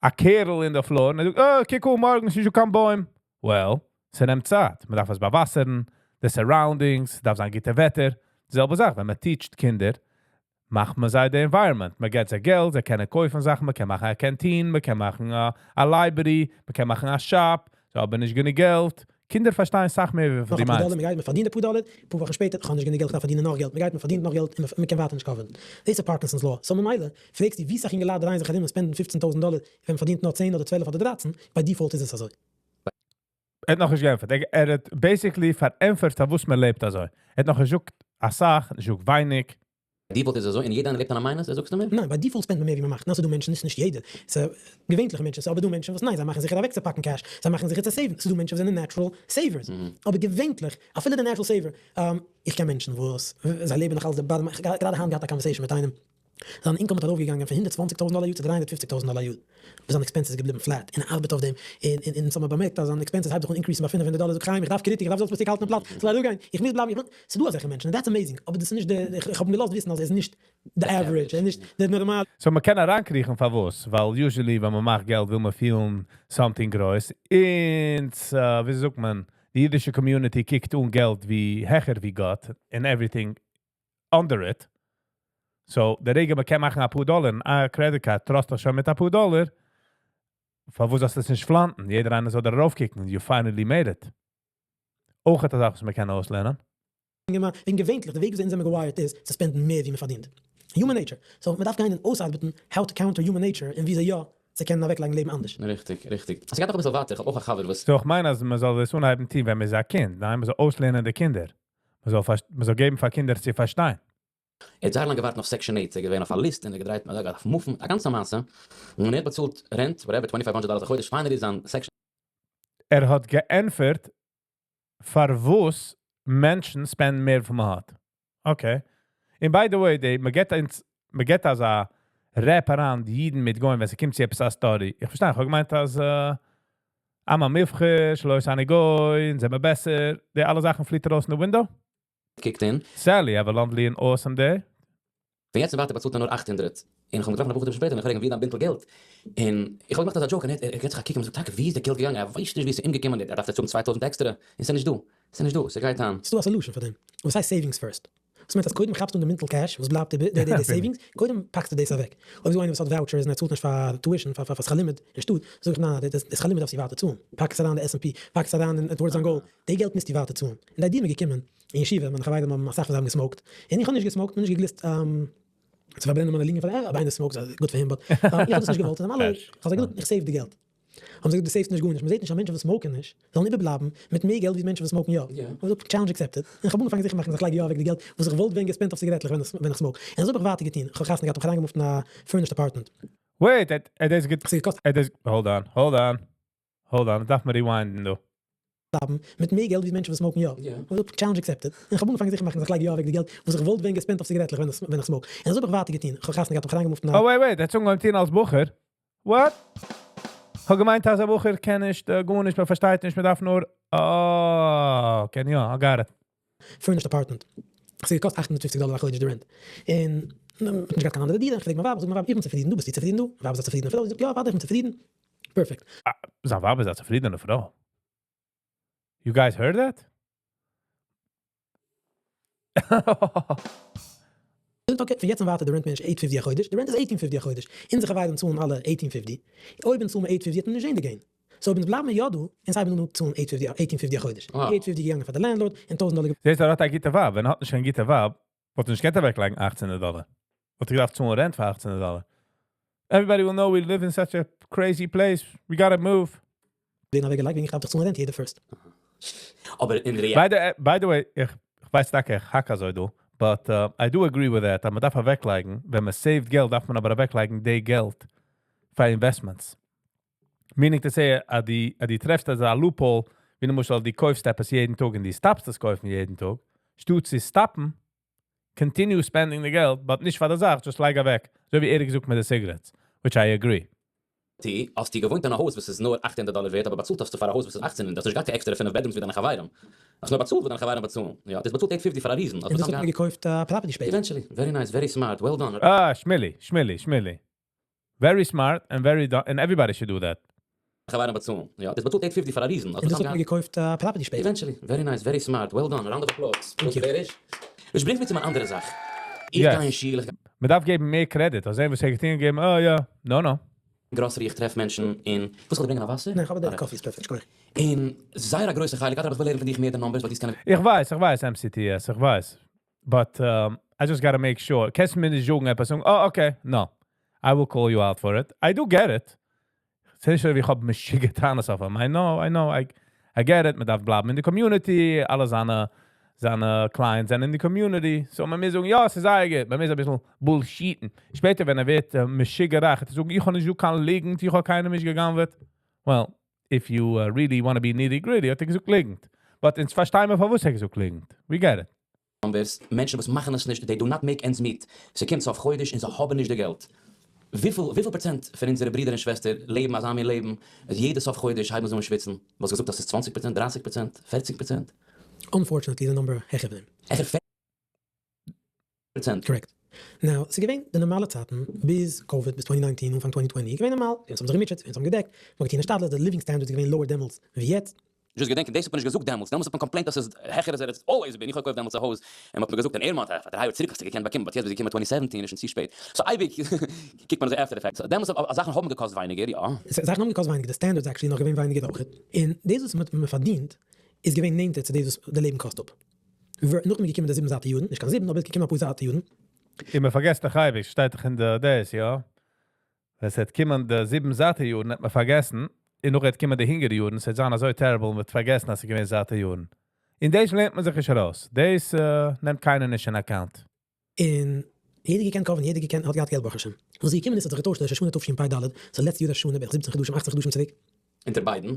א קערל אין די floor און ער זאגט אה קוק אן מארגן ס'נישט דא קיין בוים. Well, ס'נעמט צייט, מ'דארף עס באוואסערן, די surroundings, ס'דארף זיין גוטע וועטער. די זעלבע זאך ווען מ'teach ט קינדער, מאכט מען זיי די environment, מ'געט זיי געלט, זיי קענען קויפן זאכן, מ'קען מאכן א canteen, מ'קען מאכן א library, מ'קען מאכן א shop, זיי האבן נישט גענוג געלט, קינדער פארשטייען סאך מער ווי נאך דו אפאר מיינסט. דאלער, מ'גייט מ'פארדינט אפאר דאלער, אפאר וואכן שפעטער, כ'האב נישט גענוג געלט כ'דארף פארדינען נאך געלט, מ'גייט מ'פארדינט נאך געלט און מ'קען ווייטער נישט cover ן. דאס איז Parkinson's Law. So ממילא, פרעגסטו ווי סאך אינגעלייט דרייען זיך ארום און spend ן 15 טויזנט דאלער ווען מ'פארדינט נאר 10 אדער 12 אדער 13, by default איז עס אזוי. ער האט נאכנישט געענטפערט. ער האט basically פארענטפערט פארוואס מען לעבט אזוי. ער האט נאך געזאגט אסאך, נישט געזאגט ווייניג. Default איז אזוי און יעדער איינער לעבט אן א minus, זאגסטו מיר? ניין, by default spend ט מען מער ווי מען מאכט. נאר ס'איז דא מענטשן, נישט נישט יעדער, ס'איז געווענליכע מענטשן, ס'איז אבער דא מענטשן וואס ניין, זיי מאכן זיכער אוועקצופאקן cash, זיי מאכן זיכער צו save ן, ס'איז דא מענטשן וואס זענען natural savers, אבער געווענליך, אפילו די natural saver, איך קען מענטשן וואס זיי לעבן נאך אלס די bottom, איך האב גראדע היינט געהאט א conversation מיט איינעם, זיין income האט ארויפגעגאנגען פון 120 טויזנט דאלער א יאר צו 350 טויזנט דאלער א יאר, אבער זיין expenses איז געבליבן flat, און ער ארבעט אויף דעם, און אונז האבן מיר באמערקט אז זיין expenses הייבט זיך אן increase ן ביי 500 דאלער, זאגט חיים איך דארף קריטיק, איך דארף זאלסט מיר צוריק האלטן אין פלאץ, ס'זאל אראפגיין, איך מוז בלייבן, איך וויל, ס'איז דא אזעלכע מענטשן, און that's amazing, אבער דאס איז נישט די, איך האב אים געלאזט וויסן אז ער איז נישט די average, ער איז נישט די נארמאלע. So מ'קען אריינקריכן פארוואס, ווייל usually ווען מ'מאכט געלט וויל מען פילן something גרויס, און ווי זאגט מען, די אידישע community קוקט אן געלט ווי העכער ווי גאט, and everything under it. So, די רגע מ'קען מאכן אפאר דאלער, א credit card trust דיך שוין מיט אפאר דאלער, פארוואס זאלסטו עס נישט flaunt ן? יעדער איינער זאל דערויף קוקן, you finally made it. אויך האט א זאך וואס מ'קען אויסלערנען. וועגן געווענטליך די וועג וויאזוי אונז זעמיר גע wire ט איז צו spend ן מער ווי מ'פארדינט. Human nature. So מ'דארף גיין און אויסארבעטן how to counter human nature און וויאזוי יא צו קענען אוועקלייגן לעבן אנדערש. ריכטיג, ריכטיג. עס גייט נאך אביסל ווייטער, איך האב אויך א חבר וואס. So איך מיין אז מ'זאל דאס אנהייבן טון ווען מ'איז א קינד, ניין? מ'זאל אויסלערנען די קינדער. מ'זאל געבן פאר קינדער צו פארשטיין. ער האט זייער לאנג געווארט נאך Section 8, ער איז געווען אויף א list און ער האט געדרייט מ'האט געדארפט move ן, א גאנצע מעשה, און ער האט באצאלט rent, whatever, 2500 דאלער א חודש, finally זיין Section. ער האט געענטפערט פארוואס מענטשן spend ן מער פון מ'האט. Okay. און by the way, די מ'געט אונז, מ'געט אזא rap אריין די אידן מיט גוים ווען ס'קומט צו עפעס א story. איך פארשטיי, איך האב געמיינט אז עם המבחר, שלא עשני גוי, אונז זעמער בעסער, די אלע זאכן פליט ארויס אין די window. Kicked in. Sally, have a lovely and awesome day. פון יעצט און ווייטער באצאלט ער נאר 800. און איך האב אים געטראפן אפאר חדשים שפעטער און איך פרעג אים ווי איז דיין בינטל געלט? און איך האב געמאכט אזא joke און ער געט זיך א קוק און זאגט טאקע ווי איז די געלט געגאנגען? ער ווייסט נישט ווי עס איז אומגעקומען, ער דארף יעצט האבן 2000 עקסטערע און ס'איז נישט דא, ס'איז נישט דא, ס'גייט אן. ס'דא א solution פאר דעם, וואס הייסט savings first. וואס מיינט אז קודם כאפסטו אן די מינטל cash וואס בלייבט איבער, די די savings, קודם פאקסטו דאס אוועק. אויב איז דא איינער וואס האט vouchers און ער צאלט נישט פאר tuition, פאר פאר שכר לימוד אין שטאט, זאג איך ניין, די שכר לימוד דארפסטו ווייטער צאלן, פאק עס אריין אין די S&P, פאק עס אריין אין towards דיין goal, די געלט מוזטו ווייטער צאלן. און די idea איז מיר געקומען אין ישיבה, מיינע חברים האבן אסאך פון זיי האבן גע smoke ט, און איך האב נישט גע smoke ט, מיר נישט געגליסט. צו פארברענען מיינע לונגען פאר אויב איינער smoke ט, good for him, but איך האב דאס נישט געוואלט, און אלע, איך האב זיי געזאגט איך save די געלט. האבן זיי געזאגט דו save סט נישט גארנישט, מ'זעט נישט אז מענטשן וואס smoke ען נישט זאלן איבערבלייבן מיט מער געלט ווי מענטשן וואס smoke ן יא. האב איך געזאגט challenge accepted, און איך האב אנגעפאנגען זיכער מאכן אז איך לייג יא אוועק די געלט וואס איך וואלט ווען גע spend ט אויף ציגארעטלעך ווען איך smoke. און אזוי האב איך ווייטער געטון, איך האב חתונה געהאט, האב איך אריינגע move ט אין א furnished apartment. Wait, ער דאס געט ס'געקאסט ער דאס hold on, hold on, hold on, דארף מען rewind ן דא. בלייבן מיט מער געלט ווי מענטשן וואס smoke ן יא. האב איך געזאגט challenge accepted, און איך האב אנגעפאנגען זיכער מאכן אז איך לייג יא אוועק די געלט וואס איך וואלט ווען גע spend ט אויף ציגארעטלעך ווען איך smoke. און אזוי האב איך ווייטער געטון, איך האב חתונה געהאט, האב איך אריינגע move ט אין א. Oh wait wait, ער האט אנגעהויבן טון אלס בחור? What? כ'האב געמיינט אז א בחור קען נישט גארנישט, מען פארשטייט נישט, מען דארף נאר אה, קען יא, I got it. Furnished apartment. ס'האט געקאסט 850 דאלער א חודש די rent. און מ'האט נישט געהאט קיין אנדערע דירה. איך פרעג מיין ווייב, איך זאג מיין ווייב, איך בין צופרידן דא, ביסטו צופרידן דא? מיין ווייב איז א צופרידענע פרוי, זי זאגט, יא אוודאי איך בין צופרידן. Perfect. זיין ווייב איז א צופרידענע פרוי? You guys heard that? זאגט okay, פון יעצט און ווייטער די rent מער נישט eight fifty א חודש, די rent איז eighteen fifty א חודש, אונזער חברים צאלן אלע eighteen fifty, אויב אונז צאלן מיר eight fifty וועט מען נישט זען די gain, so אויב אונז בלייבן מיר יא דא, אונז הייבן אן צאלן eight fifty eighteen fifty א חודש, eight fifty געגאנגען פאר די landlord, און 1000 דאלער. זעסט ער האט א גוטע ווייב, ווען ער האט נישט קיין גוטע ווייב וואלט ער נישט געקענט אוועקלייגן 1800 דאלער, וואלט ער געדארפט צאלן rent פאר 1800 דאלער. Everybody will know we live in such a crazy place, we gotta move. ווערן אוועקגעלייגט וועגן איך דארף דאך צאלן rent יעדע first. אבער אין rea. By the way, איך ווייס טאקע איך האק אזוי דא, but I do agree with that אז מען דארף אוועקלייגן, ווען מען save ט געלט דארף מען אבער אוועקלייגן די געלט פאר investments. Meaning to say אז די אז די טרעפסט אזא loophole, ווי למשל די קויפסט עפעס יעדן טאג און די stop סט עס קויפן יעדן טאג, שטאט צו stop ן, continue spending די געלט, but נישט פאר די זאך, just לייג אוועק, אזוי ווי ער האט געזאגט מיט די cigarettes, which I agree. טי, האסטו געוואוינט אין א הויז וואס איז נאר 800 דאלער ווערט אבער באצאלט האסטו פאר א הויז וואס איז 1800, האסט נישט געהאט קיין עקסטערע פינף bedrooms ווי דיינע חברים, האסט נאר באצאלט וואס דיינע חברים באצאלן, יא, דו האסט באצאלט eight fifty פאר א reason, און דאס האט מען געקויפט א property שפעטער. Eventually, very nice, very smart, well done. אה, שמילי, שמילי, שמילי. Very smart and very done, and everybody should do that. חברים באצאלן, יא, דו האסט באצאלט eight fifty פאר א reason, און דאס האט מען געקויפט א property שפעטער. Eventually, very nice, very smart, well done, round of applause. דאס ברענגט מיר צו מיין אנדערע זאך. איך גיי אין שול, איך גיי. מען דארף געבן מער credit, אזוי וואס ער האט געטון געבן, אה יא, no no. Grocery, איך טרעף מענטשן אין, וואס זאל איך ברענגען א וואסער? ניין, איך האב א coffee איז perfect, שכוח. און זייער א גרויסע חלק, אדרבה איך וויל הערן פון דיך מער די numbers, ווייל דו קענסט. איך ווייס, איך ווייס MCTS, איך ווייס. But I just gotta make sure. קענסט מיר נישט זאגן עפעס און, oh okay, no. I will call you out for it. I do get it. ס'איז נישט ווי איך האב משוגע טענות אויף אים. I know, I know, I get it. מען דארף בלייבן אין די community, אלע זיינע clients זענען אין די community. So מען מוז זאגן, יא, ס'איז זייער גוט. מען מוז אביסל bullshit ן. שפעטער ווען ער ווערט משוגע רייך, וועט ער זאגן, איך האב נישט געזאגט קיין ליגנט, איך האב קיינעם נישט גע'גנב'עט. Well, if you really want to be nitty gritty, האט ער געזאגט ליגנט. But אונז פארשטייען מיר פארוואס ער האט געזאגט ליגנט. We get it. Numbers, מענטשן וואס מאכן עס נישט, they do not make ends meet. ס'קומט סוף חודש און זיי האבן נישט די געלט. וויפיל פראצענט פון אונזערע ברידער און שוועסטער לעבן אזא מין לעבן, אז יעדע סוף חודש הייבן זיי אן שוויצן? וואלסט געזאגט אז ס'איז 20%, 30%, 40%? Unfortunately, די number העכער פון דעם. העכער 40%? Correct. Now, ס'איז געווען די נארמאלע צייטן, ביז COVID, ביז 2019, אנפאנג 2020, געווען נארמאל, אונז האבן זיך געמוטשעט, אונז האבן געדעקט, מ'האט געטון השתדלות, די living standards איז געווען lower דעמאלטס ווי יעצט. Just געדענקען, דאס האט מען נישט געזאגט דעמאלטס, דעמאלטס האט מען complained אז ס'איז העכער אז ער איז always been, איך האב געקויפט דעמאלטס א הויז, און מ'האט מיר געזאגט אין עירמאנט, פאר 3 יאר צוריק האסטו געקענט באקומען, but יעצט ביסט געקומען 2017 איז שוין צו שפעט. So אייביג קוקט מען אזוי after the fact. דעמאלטס האט זאכן האבן געקאסט ווייניגער, יא. זאכן האבן געקאסט ווייניגער, די standards actually נאך געווען ווייניגער אויך, און דאס וואס מ'האט פארדינט איז געווען נענטער צו דאס וואס די לעבן קאסט אפ. נאכדעם איז געקומען די זיבן זאטע יארן, נישט קיין זיבן, אבער עס איז געקומען אפאר זאטע יארן. און מ'פארגעסט דאך אייביג, שטייט דאך אין די דאס, יא? ווען ס'וועט קומען די זיבן זאטע יארן, וועט מען פארגעסן, און נאך וועט קומען די הונגער יארן, ס'וועט זיין אזוי terrible, מ'וועט פארגעסן אז ס'איז געווען זאטע יארן. און דאס לערנט מען זיך נישט ארויס. דאס נעמט קיינער נישט אין account. און יעדער געקענט cover ן, יעדער געקענט, האט געהאט געלט ברוך השם. וואס איז געקומען איז, ס'האט זיך געטוישט ראש השנה תשפ"ד, ס'איז לעצטע יאר ראש השנה, בערך 17 חדשים, 18 חדשים צוריק. אונטער ביידן.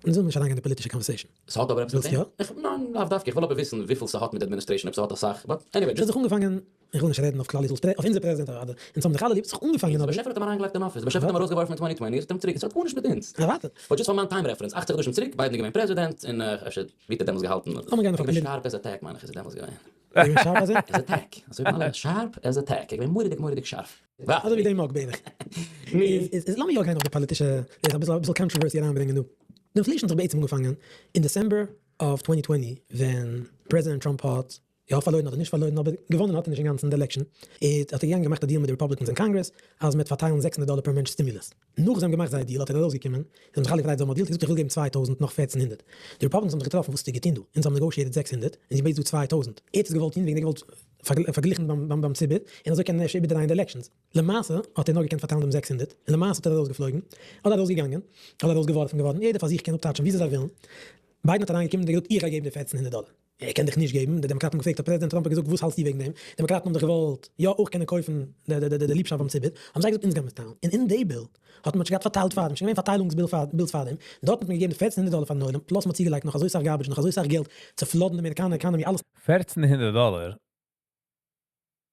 אונז ווילן נישט אריינגיין אין די פאליטישע conversation. ס'האט אבער עפעס מיט ווילסט יא? דעם? איך, ניין, לאו דווקא, איך וויל אבער וויסן וויפיל ס'האט מיט די administration, אויב ס'האט אסאך, but anyway, ס'האט זיך אנגעפאנגען, איך וויל נישט רעדן אויף כלל ישראל, אויף אונזער פרעזידענט אדער, אונז האבן זיך אלע ליב, ס'האט זיך אנגעפאנגען דער אבער. באשעפער האט אים אריינגעלייגט אין אפיס, דער באשעפער האט אים ארויסגעווארפן אין 2020, ער האט אים צוריק, עס האט גארנישט מיט אונז. ערווארטעט. But just פאר מיין time reference, 18 חדשים צוריק, ביידן איז געווען פרעזידענט, און אפשר ווי האט ער דעמאלטס געהאלטן? לאמיר גיין אויף א געווען פאליט. Sharp as a tack מיין איך איז ער דעמאלטס געווען. געווען sharp as a? As a tack, אזוי ווי אלע, sharp as a tack, ער איז געווען מורא'דיג מורא'דיג שארף. אזוי ווי די mug בערך. איז לאמיר יא גיין אויף די פאליטישע, אביסל controversy אריינברענגען דא. די inflation האט זיך בעצם אנגעפאנגען אין December of 2020 ווען פרעזידענט טראמפ האט. יא פארלוירן אדער נישט פארלוירן אבער געוואנען האט ער נישט אינגאנצן די election, איז האט ער געגאנגען געמאכט א deal מיט די Republicans אין קאנגרעס אז מ'וועט פארטיילן 600 דאלער פער מענטש stimulus. נאך זיי האבן געמאכט זייער deal האט ער ארויסגעקומען, זיי האבן זיך אלע געפרייט זיי האבן א deal, האט ער געזאגט איך וויל געבן 2000 נאך 1400. די Republicans האבן זיך געטראפן וואס האסטו געטון דא, אונז האבן negotiated 600 און דו בעטסט דא 2000. ער האט עס געוואלט טון וועגן ער האט געוואלט פארגליכן ביים ציבור און אזוי קענען אפשר איבערדרייען די elections. למעשה האט ער נאר געקענט פארטיילן דעם 600 און למעשה האט ער ארויסגעפלויגן, אדער ארויסגעגאנגען, אדער ארויסגעווארפן געווארן, יעדער פאר זיך קען אפטייטשן וויאזוי זיי ווילן. ביידן האט אריינגעקומען און געזאגט איך גיי געבן די 1400 דאלער. ער קען דיך נישט געבן, די דעמאקראטן האבן געפרעגט האט פרעזידענט טראמפ געזאגט וואס האלטסטו וועגן דעם, דעמאקראטן האבן דאך געוואלט יא אויך קענען קויפן די ליבשאפט ביים ציבור, האבן זיי געזאגט אונז גיימיר עס טיילן, און אין די bill האט מען שוין געהאט פארטיילט פארדעם, שוין געווען פארטיילונגס bills פארדעם, דארט האט מען געגעבן די 1400 דאלער פארן עולם, plus מען האט צוגעלייגט נאך אזוי סאך garbage, נאך אזוי סאך געלט צו flood ן די אמעריקאנער economy, אלעס. 1400 דאלער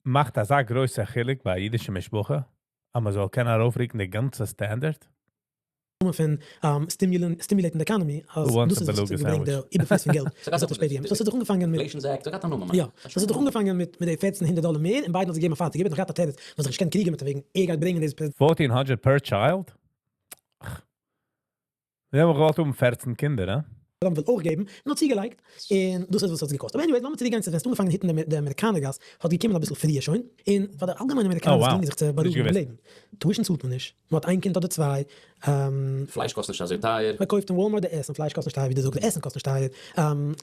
מאכט אזא גרויסע חילוק ביי אידישע משפחה, אז מען זאל קענען ארויפרוקן די גאנצע standard? פון stimulate ן די economy, אז דאס איז וואס האט געברענגט די איבערפלוס פון געלט וואס האט עס שפעטער געגעבן. so עס האט זיך אנגעפאנגען מיט. יא, עס האט זיך אנגעפאנגען מיט די 1400 דאלער מער, און ביידן האט זיך געגעבן א פארטיג, ער האט נאך געהאט א תירוץ, מען האט זיך נישט געקענט קריגן מיט אים וועגן ער גייט ברענגען דאס. 1400 per child? מיר האבן געוואלט האבן 14 קינדער, הא? טראמפ וויל אויך געבן, נאר צוגעלייגט, און דאס איז וואס האט עס געקאסט. אבער anyways, לאמיר צוריק גיין צו ווען עס האט אנגעפאנגען hit ן די אמעריקאנער גאס, האט געקומען אביסל פריער שוין, און פאר די אלגעמיינע אמעריקאנער איז גרינגער זיך צו בארואיגן מיט לעבן. tuition צאלט מען נישט, מען האט איין קינד אדער צוויי. פלייש קאסט נישט אזוי טייער. מען קויפט אין וואלמארט די עסן, פלייש קאסט נישט טייער ווי דו זאגסט, די עסן קאסט נישט טייער,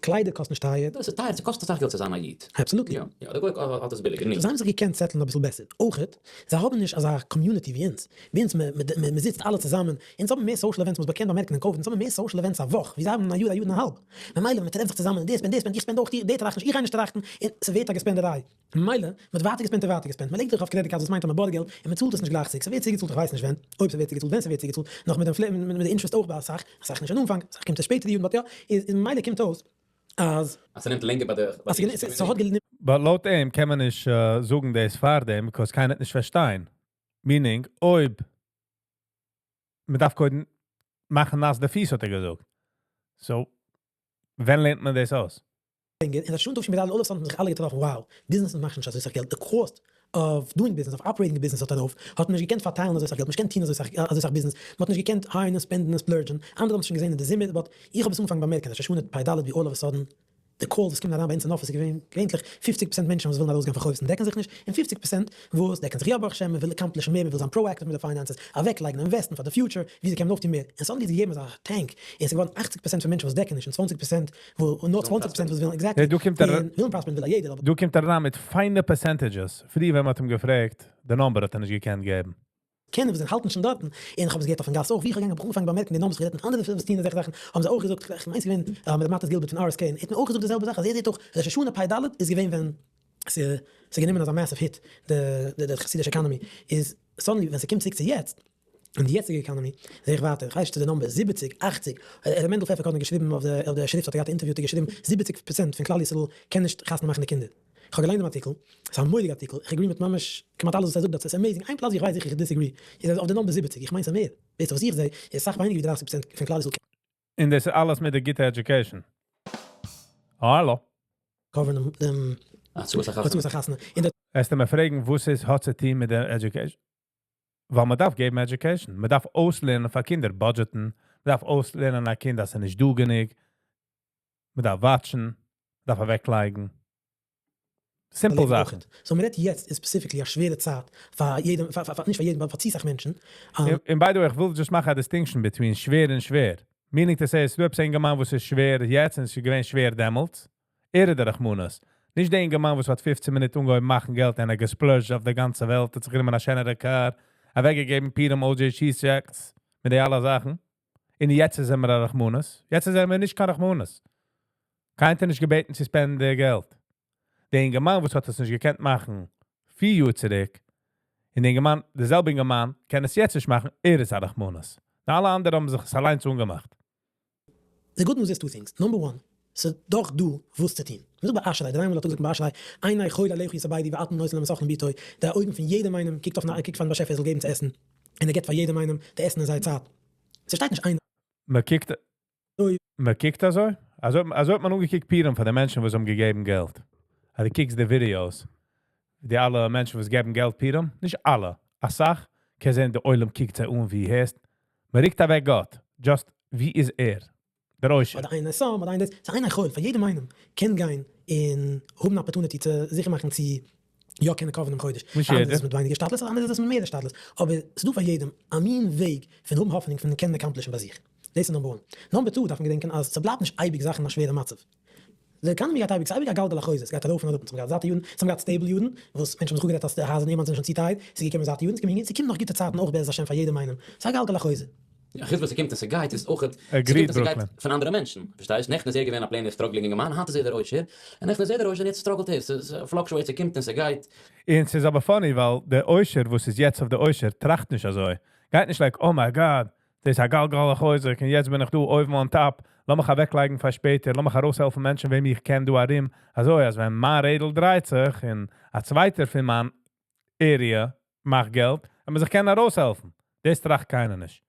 קליידער קאסט נישט טייער. דאס איז טייער, ס'קאסט אסאך געלט צו זיין א איד. Absolutely. יא, יא, דער גוי האט עס ביליגער, נו. זיי האבן זיך געקענט settle ן אביסל בעסער. אויכעט, זיי האבן נישט אזא community ווי אונז. ווי אונז, מען זיצט אלע צוזאמען, אונז האבן מער social events, מ'האט באקענט באמערקן אין COVID, אונז האבן מער social events א וואך ווי זיי האבן אין א יאר, א יאר און א האלב. ממילא ווען מ'טרעפט זיך צוזאמען און דער spend, דער spend, איך spend אויך, דער טראכט נישט, איך גיי נישט טראכטן, און ס'ווערט א געספענדעריי. ממילא, מ'האט ווייטער געספענדט און ווייטער געספענדט, מ'לייגט זיך אויף credit cards וואס מיינט אז מ'בארגט געלט און מ'צאלט עס נישט גלייך צוריק, ס'ווערט צוגעצאלט איך ווייס נישט ווען, אויב ס'ווערט צוגעצאלט, ווען ס'ווערט צוגעצאלט, נאך מיט די מיט די interest אויך ביי אסאך, אסאך נישט אין אנפאנג, אסאך קומט עס שפעטער די יארן, but יא, איז ממילא קומט אויס אז. אז ס'נעמט לענגער ביי די אז ס'האט גענומען. But לויט אים קען מען נישט זאגן דאס פארדעם, because קיינער וועט נישט פארשטיין. Meaning, אויב מ'דארף קודם מאכן נאס די פיס האט ער געזאגט. So, ווען לערנט מען דאס אויס? לענגער, און ראש השנה תשפ"ד all of a sudden האבן זיך אלע געטראפן, wow, ביזנעסן מאכן נישט אזוי סאך געלט, די cost of doing business, of operating business האט ארויף, האט מען נישט געקענט פארטיילן אזוי סאך געלט, נישט געקענט טון אזוי סאך ביזנעס, מען האט נישט געקענט hire ן און spend ן און splurge ן, אנדערע האבן עס שוין געזען אין די זומער, but איך האב עס אנגעפאנגען באמערקען ראש השנה פ"ד ווי all of a sudden די calls וואס קומען אריין ביי אונז אין אפיס איז געווען געווענטליך 50% מענטשן וואס ווילן ארויסגיין פון חובות און דעקן זיך נישט, און 50% וואס דעקן זיך יא ברוך השם, מען וויל accomplish ן מער, מען וויל זיין proactive מיט די finances, אוועקלייגן, invest ן פאר די future, וויאזוי קען מען אויפטון מער, און suddenly איז געגעבן אזא tank, און ס'איז געווארן 80% פון מענטשן וואס דעקן נישט, און 20% וואו, נאר 20% וואס ווילן, exactly, און ווילן prosper ן וויל א יעדער, אבער. דא קומט ער אריין מיט פיינע percentages, פריער ווען מ'האט אים געפרעגט די number האט ער נישט געקענט געבן. קענען וואס זיי האלטן שוין דארטן, און איך האב עס געהערט אויפן גאס אויך, ווי איך האב געגאנגען האב איך אנגעפאנגען באמערקן די numbers, איך האב גערעדט מיט אנדערע וואס טוען אזעלכע זאכן, האבן זיי אויך געזאגט, איך מיין ס'איז געווען מיט מאטיס גילבערט פון RSK, און ער האט מיר אויך געזאגט די זעלבע זאך, אז ער זעט אויך ראש השנה פ"ד איז געווען ווען ס'איז גענומען אזא massive hit די חסידישע economy, איז suddenly ווען ס'קומט צוריק צו יעצט, אין די יעצטיגע economy, זעה איך ווייטער, איך ווייס נישט צו די number איז 70, 80, ר' מענדל פעפערקארן האט געשריבן אויף די שריפט האט ער געהאט א interview האט ער געשריבן 70% פון כלל ישראל קען נישט חתונה מאכן די קינדער. איך האב געליינט דעם ארטיקל, ס'איז א מורא'דיגע ארטיקל, איך agree מיט ממש כמעט אלעס וואס ער זאגט דארט, ס'איז amazing, איין פלאץ ווי איך ווייס זיכער איך disagree איז אויף די number 70, איך מיין ס'איז מער, בעסער וואס איך זעה איז סאך ווייניגער ווי 30% פון כלל ישראל קען. און דאס איז אלעס מיט די גוטע education. האלא. cover ן דעם הוצאת החתונה. און די. וועסטו מיר פרעגן וואס עס האט צו טון מיט די education? ווייל מען דארף געבן education, מען דארף אויסלערנען פאר קינדער budget ן, מען דארף אויסלערנען א קינד אז ס'איז נישט דא גענוג, מען דארף watch ן, מען דארף אוועקלייגן. Simple זאכן. So מען רעדט יעצט איז specifically א שווערע צייט פאר יעדעם, פאר נישט פאר יעדעם, but פאר צו סאך מענטשן. און by the way, איך וויל just מאכן א distinction between שווער און שווער. Meaning to say, עס איז דא עפעס א אינגערמאן וואס איז שווער יעצט און עס איז געווען שווער דעמאלטס. ער איז דער רחמנות. נישט דער אינגערמאן וואס האט 15 מינוט אנגעהויבן מאכן געלט און ער גע splurge ט אויף די גאנצע וועלט, האט זיך גענומען א שענערע car, אוועקגעגעבן פורים OJ cheese checks מיט די אלע זאכן. און יעצט איז ער מיר א רחמנות. יעצט איז ער מיר נישט קיין רחמנות. קיינער האט נישט געבעטן צו spend ן די געלט. דער אינגערמאן וואס האט עס נישט געקענט מאכן 4 יאר צוריק, און דער אינגערמאן, דער זעלבע אינגערמאן, קען עס יעצט נישט מאכן, ער איז א רחמנות. און אלע אנדערע האבן זיך עס אליינס אנגעמאכט. The good news איז two things, number one, ס'איז דאך דא וואס צו טון. מ'זאגט ביי אשרי, דריי מאל האט ער געזאגט ביי אשרי, עיני כל עליך ישבעו ואתה נותן להם את אכלם בעתו, די אויגן פון יעדעם איינעם קוקט אויפן קוקט פארן באשעפער ער זאל געבן צו עסן, און ער געבט פאר יעדעם איינעם די עסן אין זייער צייט. ס'שטייט נישט איינער. מען קוקט מען קוקט אזוי? אזוי אזוי האט מען אנגעקוקט פורים פאר די מענטשן וואס האבן געגעבן געלט. אז דו קוקסט די videos, די אלע מענטשן וואס געבן געלט פורים, נישט אלע, אסאך, קענסט זען די עולם קוקט זיי אן ווי הערסט, מען רוקט אוועק גאט, just ווי איז ער? דער עושר. אדער איינער שם אדער איינער דאס, ס'איז עיני כל, פאר יעדעם איינעם קען גיין. און האבן opportunity צו זיכער מאכן צו יא קענען cover ן דעם חודש. נישט פאר אנדערע יעדער. איז עס מיט ווייניגער השתדלות, פאר אנדערע איז עס מיט מער השתדלות. אבער ס'איז דא פאר יעדעם א מין וועג פון האבן האפענונג פון קענען accomplish ן ביי זיך. דאס איז number one. Number two דארף מען געדענקען אז ס'בלייבט נישט אייביג זאכן אין א שווערע מצב. די economy גייט אייביג, ס'איז אייביג א גלגל החוזר, ס'גייט ארויף און אראפ, אונז האבן געהאט זאטע יארן, אונז האבן געהאט stable יארן, וואס מענטשן האבן זיך אפגערעדט אז די הייזער נעבען זענען שוין צו טייער, ס'איז געקומען זאטע יארן, ס'קומען יונגע, ס'קומט נאך גוטע צייטן אויך בעזרת השם פאר יעדעם איינעם, ס'איז א גלגל החוזר. יא, חוץ וואס ס'קומט און ס'גייט איז אויך, Agreed ס'קומט און ס'גייט Brooklyn. פון אנדערע מענטשן, פארשטייסט? נעכטן איז ער געווען א plain ער struggling אינגערמאן, היינט איז ער דער עושר, און נעכטן איז ער דער עושר און יעצט struggle ט ער, ס' fluctuate, ס'קומט און ס'גייט. און ס'איז אבער funny ווייל דער עושר וואס איז יעצט אויף די עושר טראכט נישט אזוי. גייט נישט like, "Oh my God, דאס איז א גלגל החוזר, און יעצט בין איך דא אויבן on top, לאמיך אוועקלייגן פאר שפעטער, לאמיך ארויסהעלפן מענטשן, וועם איך קען דא ארום." אזוי, אז ווען מיין רעדל דרייט זיך און א צווייטער פון מיין area מאכט געלט, אז מען זיך קען ארויסהעלפן. דאס טראכט קיינער נישט.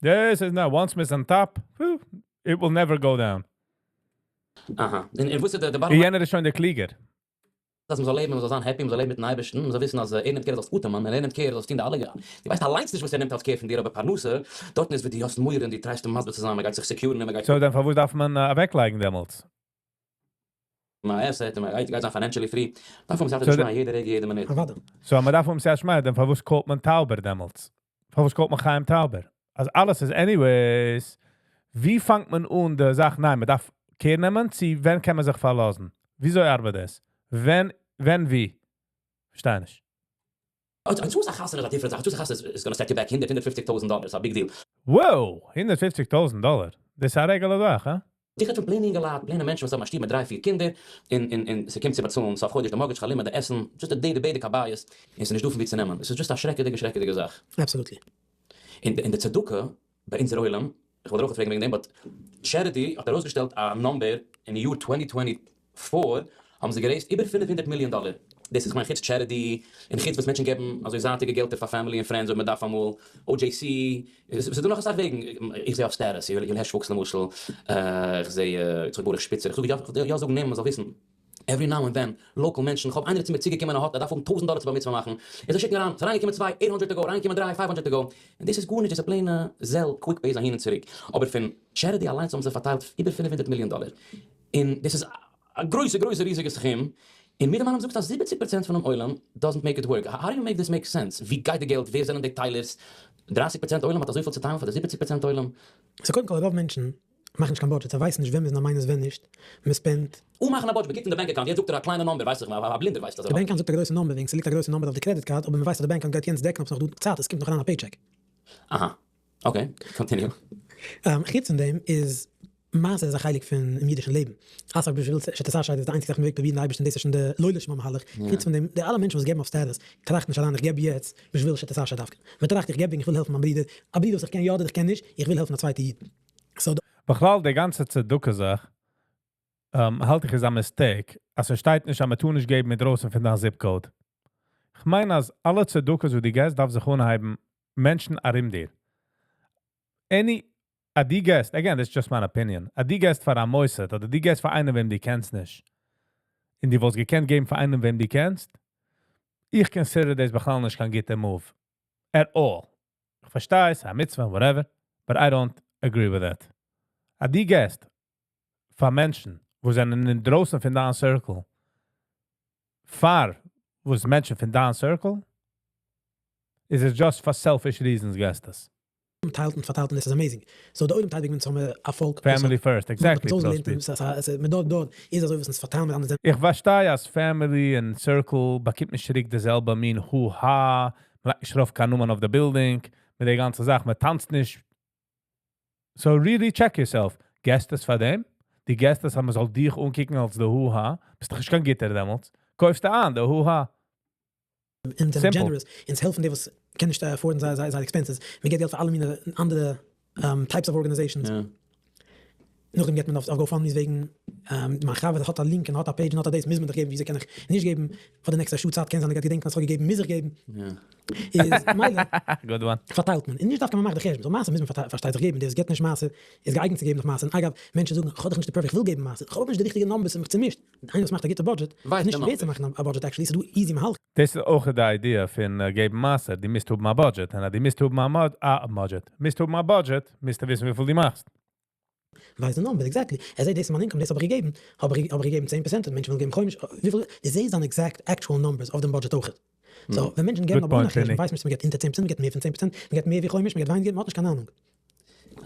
דאס איז, no, once מ'איז on top, whew, it will never go down. אהא. און וואס איז די bottom יענער איז שוין דער קלוגער. אז מ'זאל לעבן, מ'זאל זיין happy, מ'זאל לעבן מיט'ן אייבערשטן, מ'זאל וויסן אז ער נעמט care זאלסט אטעמען, און ער נעמט care זאלסט טון די אלע, דו ווייסט אליינס נישט וואס ער נעמט אלס care פון דיר, אבער פרנסה, דארטן איז וואו דו האסט מורא און דו try סט אים מסביר צו זיין, מ'גייט זיך secure ן און מ'גייט. So דען פארוואס דארף מען אוועקלייגן דעמאלטס? מען asset און מ'גייט זיין financially free, דארף האבן סייעתא So דשמיא יעדע רגע יעדע מינוט. אוודאי. So מ'דארף האבן סייעתא דשמיא, דען פארוואס call ט מען טאובער דעמאלטס? פארוואס call ט מען חיים טאובער? אז אלעס איז anyways, ווי פאנגט מען אן די זאך? ניין, מ'דארף care נעמען, צו ווען קען מען זיך פארלאזן? וויאזוי ארבעט דאס? ווען ווי? פארשטיי נישט. הוצאת החתונה איז א different זאך, הוצאת החתונה איז gonna set you back הונדערט, 150,000 דאלער, ס'איז א big deal. Wow, 150,000 דאלער? דאס איז א regular זאך, הא? איך רעד פון plain אינגעלייט, plain ע מענטשן וואס האבן א שטוב מיט דריי פיר קינדער, און און און ס'קומט צו באצאלן סוף חודש די mortgage, שכר לימוד, די עסן, just די די בדק הבית, און ס'איז נישט דא פון וואו צו נעמען, עס איז just א שרעקעדיגע שרעקעדיגע זאך. Absolutely. און די צדקה ביי אונזער עולם, איך וואלט אויך פרעגן וועגן דעם, but charity האט ארויסגעשטעלט א number אין יאר 2024 האבן זיי גע raise ט איבער 500 מיליאן דאלער, דאס איז כ'מיין חוץ charity און חוץ וואס מענטשן געבן אזוי זייטיגע געלטער פאר family און friends אויב מען דארף אמאל, OJC, ס'איז דא נאך אסאך וועגן, איך זע אויף status, יואל הערש פוקס למשל, איך זע יצחק ברוך שפיצער, איך זאג יא יא זאגן נעמען מ'זאל וויסן, every now and then, local מענטשן, כ'האב איינער איז צו מיר צוגעקומען ער האט ער דארף האבן 1000 דאלער צו בר מצוה מאכן, און זיי שיקן אריין, ס'איז אריינגעקומען צוויי, 800 to go, אריינגעקומען דריי, 500 to go, און דאס איז גארנישט, דאס איז א plain ע Zelle, quick pays אהין און צוריק, אבער פון charity אליינס האבן זיי פארטיילט איבער 500 מיליאן דאלער, און דאס איז א גרויסע גרויסע ריזיגע סכום, און מיר די מיינונג זאגט אז 70% פונעם עולם doesn't make it work, how do you make this make sense? ווי גייט די געלט? ווער זענען די טיילערס? 30% עולם האט אזויפיל צו טיילן פאר די 70% עולם? So קודם כל רוב מענטשן מאכן נישט קיין budget, זיי ווייסן נישט ווען מ'איז אין א minus ווען נישט, מ'spend ט. אן מאכן א budget, מ'קוקט אין די bank account, יעצט זאגט ער א קליינע number, ווייס איך, א בלינדער ווייסט אז ער די האט. bank account זאגט א גרויסע number וועגן ס'ליגט א גרויסע number אויף די credit card, אבער מ'ווייסט אז די bank account גייט יענץ דעקן אויב ס'נאך דא צייט, עס קומט נאך אריין א paycheck. אהא, okay, continue. חוץ פון דעם איז מעשר איז א חלק פון אידישן לעבן. אסף בשביל שתתעשר איז די איינציגסטע זאך מ'מעג פרובירן די אייבערשטן דאס איז שוין די לא לשמה מהלך. חוץ פון דעם די אלע מענטשן וואס געבן אויף status טראכטן נישט אריין איך געב יעצט בשביל שתתעשר דווקא. מ'טראכט איך געב וועגן איך וויל העלפן מיין ברודער, א ברודער וואס איך קען יא אדער איך קען נישט, איך וויל העלפן א צווייטע איד. So די. בכלל די גאנצע צדקה זאך האלט איך איז א mistake, אז עס שטייט נישט אז מען טאר נישט געבן מיט דרויסן פון דיין zip code. איך מיין אז אלע צדקות וואס דו געסט דארף זיך אנהייבן מענטשן ארום דיר. Any, אז דו געסט, again, this is just my opinion, אז דו געסט פאר א מוסד, אדער דו געסט פאר איינעם וועם דו קענסט נישט, און דו וואלסט געקענט געבן פאר איינעם וועם דו קענסט, איך consider דאס בכלל נישט קיין גוטע move. At all. איך פארשטיי, ס'איז א מצוה, whatever, but I don't agree with that. אז דו געסט פאר מענטשן, וואס זענען אין דרויסן פון דיין circle, פאר וואס מענטשן פון דיין circle, איז עס just for selfish reasons געסט עס. טיילט און פארטיילט און דאס איז amazing. So די עולם טיילט וועגן אונז האבן א פאלק Family first, exactly. מען דארט דארט איז אזוי וואס אונז פארטיילן מיט אנדערע. איך פארשטיי אז family און circle באקומט נישט צוריק די זעלבע מין הו-הא, מ'לייגט נישט ארויף קיין נאמען אויף די building, מיט די גאנצע זאך, מ'טאנצט נישט. So really check yourself. געסט עס פאר דעם? דו געסט עס אז מ'זאל דיך אנקוקן אלס די הו-הא? ביסט דאך נישט קיין גוטער דעמאלטס. קויפסטו איין די הו-הא. און זענען Simple. Generous, אונז העלפן די וואס קענען נישט afford ן זייער expenses, מען געבט געלט פאר אלע מיני אנדערע types of organizations, נאכדעם געבט מען אויף GoFundMes וועגן מיין חבר האט א link און האט א page און האט א דאס מוז מען דאך געבן וויאזוי קען איך נישט געבן, פאר די נעקסטע שעה צייט קען זיין ער גייט געדענקן אז איך האב געגעבן מוז איך געבן, איז מילא Good one. פארטיילט מען, און נישט דווקא מען מאכט די חשבון, so מעשר מוז מען פארשטייט זיך געבן, דער וואס געבט נישט מעשר איז געאייגנט צו געבן נאך מעשר, און אגב מענטשן זאגן איך האב דאך נישט די perfect איך וויל געבן מעשר, איך האב אבער נישט די ריכטיגע numbers ס'איז מיך צומישט, איינער וואס מאכט א גוטע budget, איז נישט שווער צו מאכן א budget actually, ס'איז דא easy מהלכים. דאס איז אויך די idea פון געבן מעשר, דו מוזט האבן א budget, און אז דו מוזט האבן א budget, מוזט האבן א budget, מוזטו וויסן וויפיל דו מאכסט. ווייסט די number exactly, ער זעט דאס איז מיין income, דאס האב איך געגעבן, האב איך האב איך געגעבן 10% און מענטשן ווילן געבן חומש, וויפיל, דו זעסט דיין exact actual numbers אויף דעם budget אויכעט. So ווען מענטשן געבן אבער אן א חשבון ווייסט מען נישט צו מען געבט אונטער 10%, מען געבט מער פון 10%, מען געבט מער ווי חומש, מען געבט ווייניגער, מען האט נישט קיין אהנונג.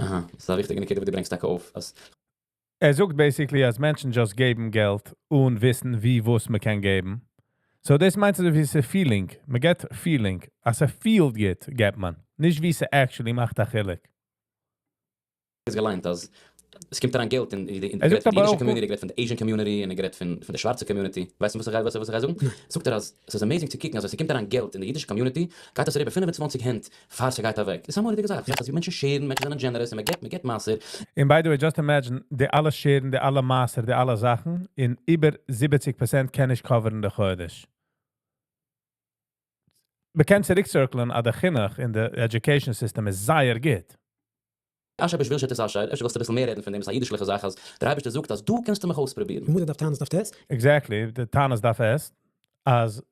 אהא, ס'איז א וויכטיגע נקודה וואס דו ברענגסט טאקע אויף, אז. ער זאגט basically אז מענטשן just געבן געלט אן וויסן ווי וואס מען קען געבן. So דאס מיינט אזוי ווי ס'איז feeling, מען געבט feeling, אז ס'פילט גוט געבט מען, נישט ווי ס'actually מאכט א חילוק. איז געליינט אז עס קומט אריין געלט אין די ער זאגט גערעדט פון די אבער אידישע אויך community, גערעדט פון די Asian community, און גערעדט פון די שווארצע community, ווייסט וואס איך גיי וואס איך גיי זאגן? זאגט ער אז עס איז amazing צו קוקן אז ווען ס'קומט אריין געלט אין די אידישע community גייט עס אריבער 25 הענט פאר ס'גייט אוועק, דאס איז א מורא'דיגע זאך, דאס הייסט אז מענטשן share ן, מענטשן זענען generous און מען געבט, מען געבט מעשר. און by the way just imagine די אלע share ן די אלע מעשר די אלע זאכן און איבער 70% קען נישט cover ן די חודש. מ'קען צוריק circle ען אז די חינוך אין די education system איז זייער גוט. אשר בשביל שתתעשר, אפשר ווילסטו אביסל מער רעדן פון דעם, ס'איז א אידישליכע זאך אז דער אייבערשטער זאגט אז דא קענסטו מיך אויספרובירן. גמרא דף תענית דף ט'. Exactly, די תענית דף ט', אז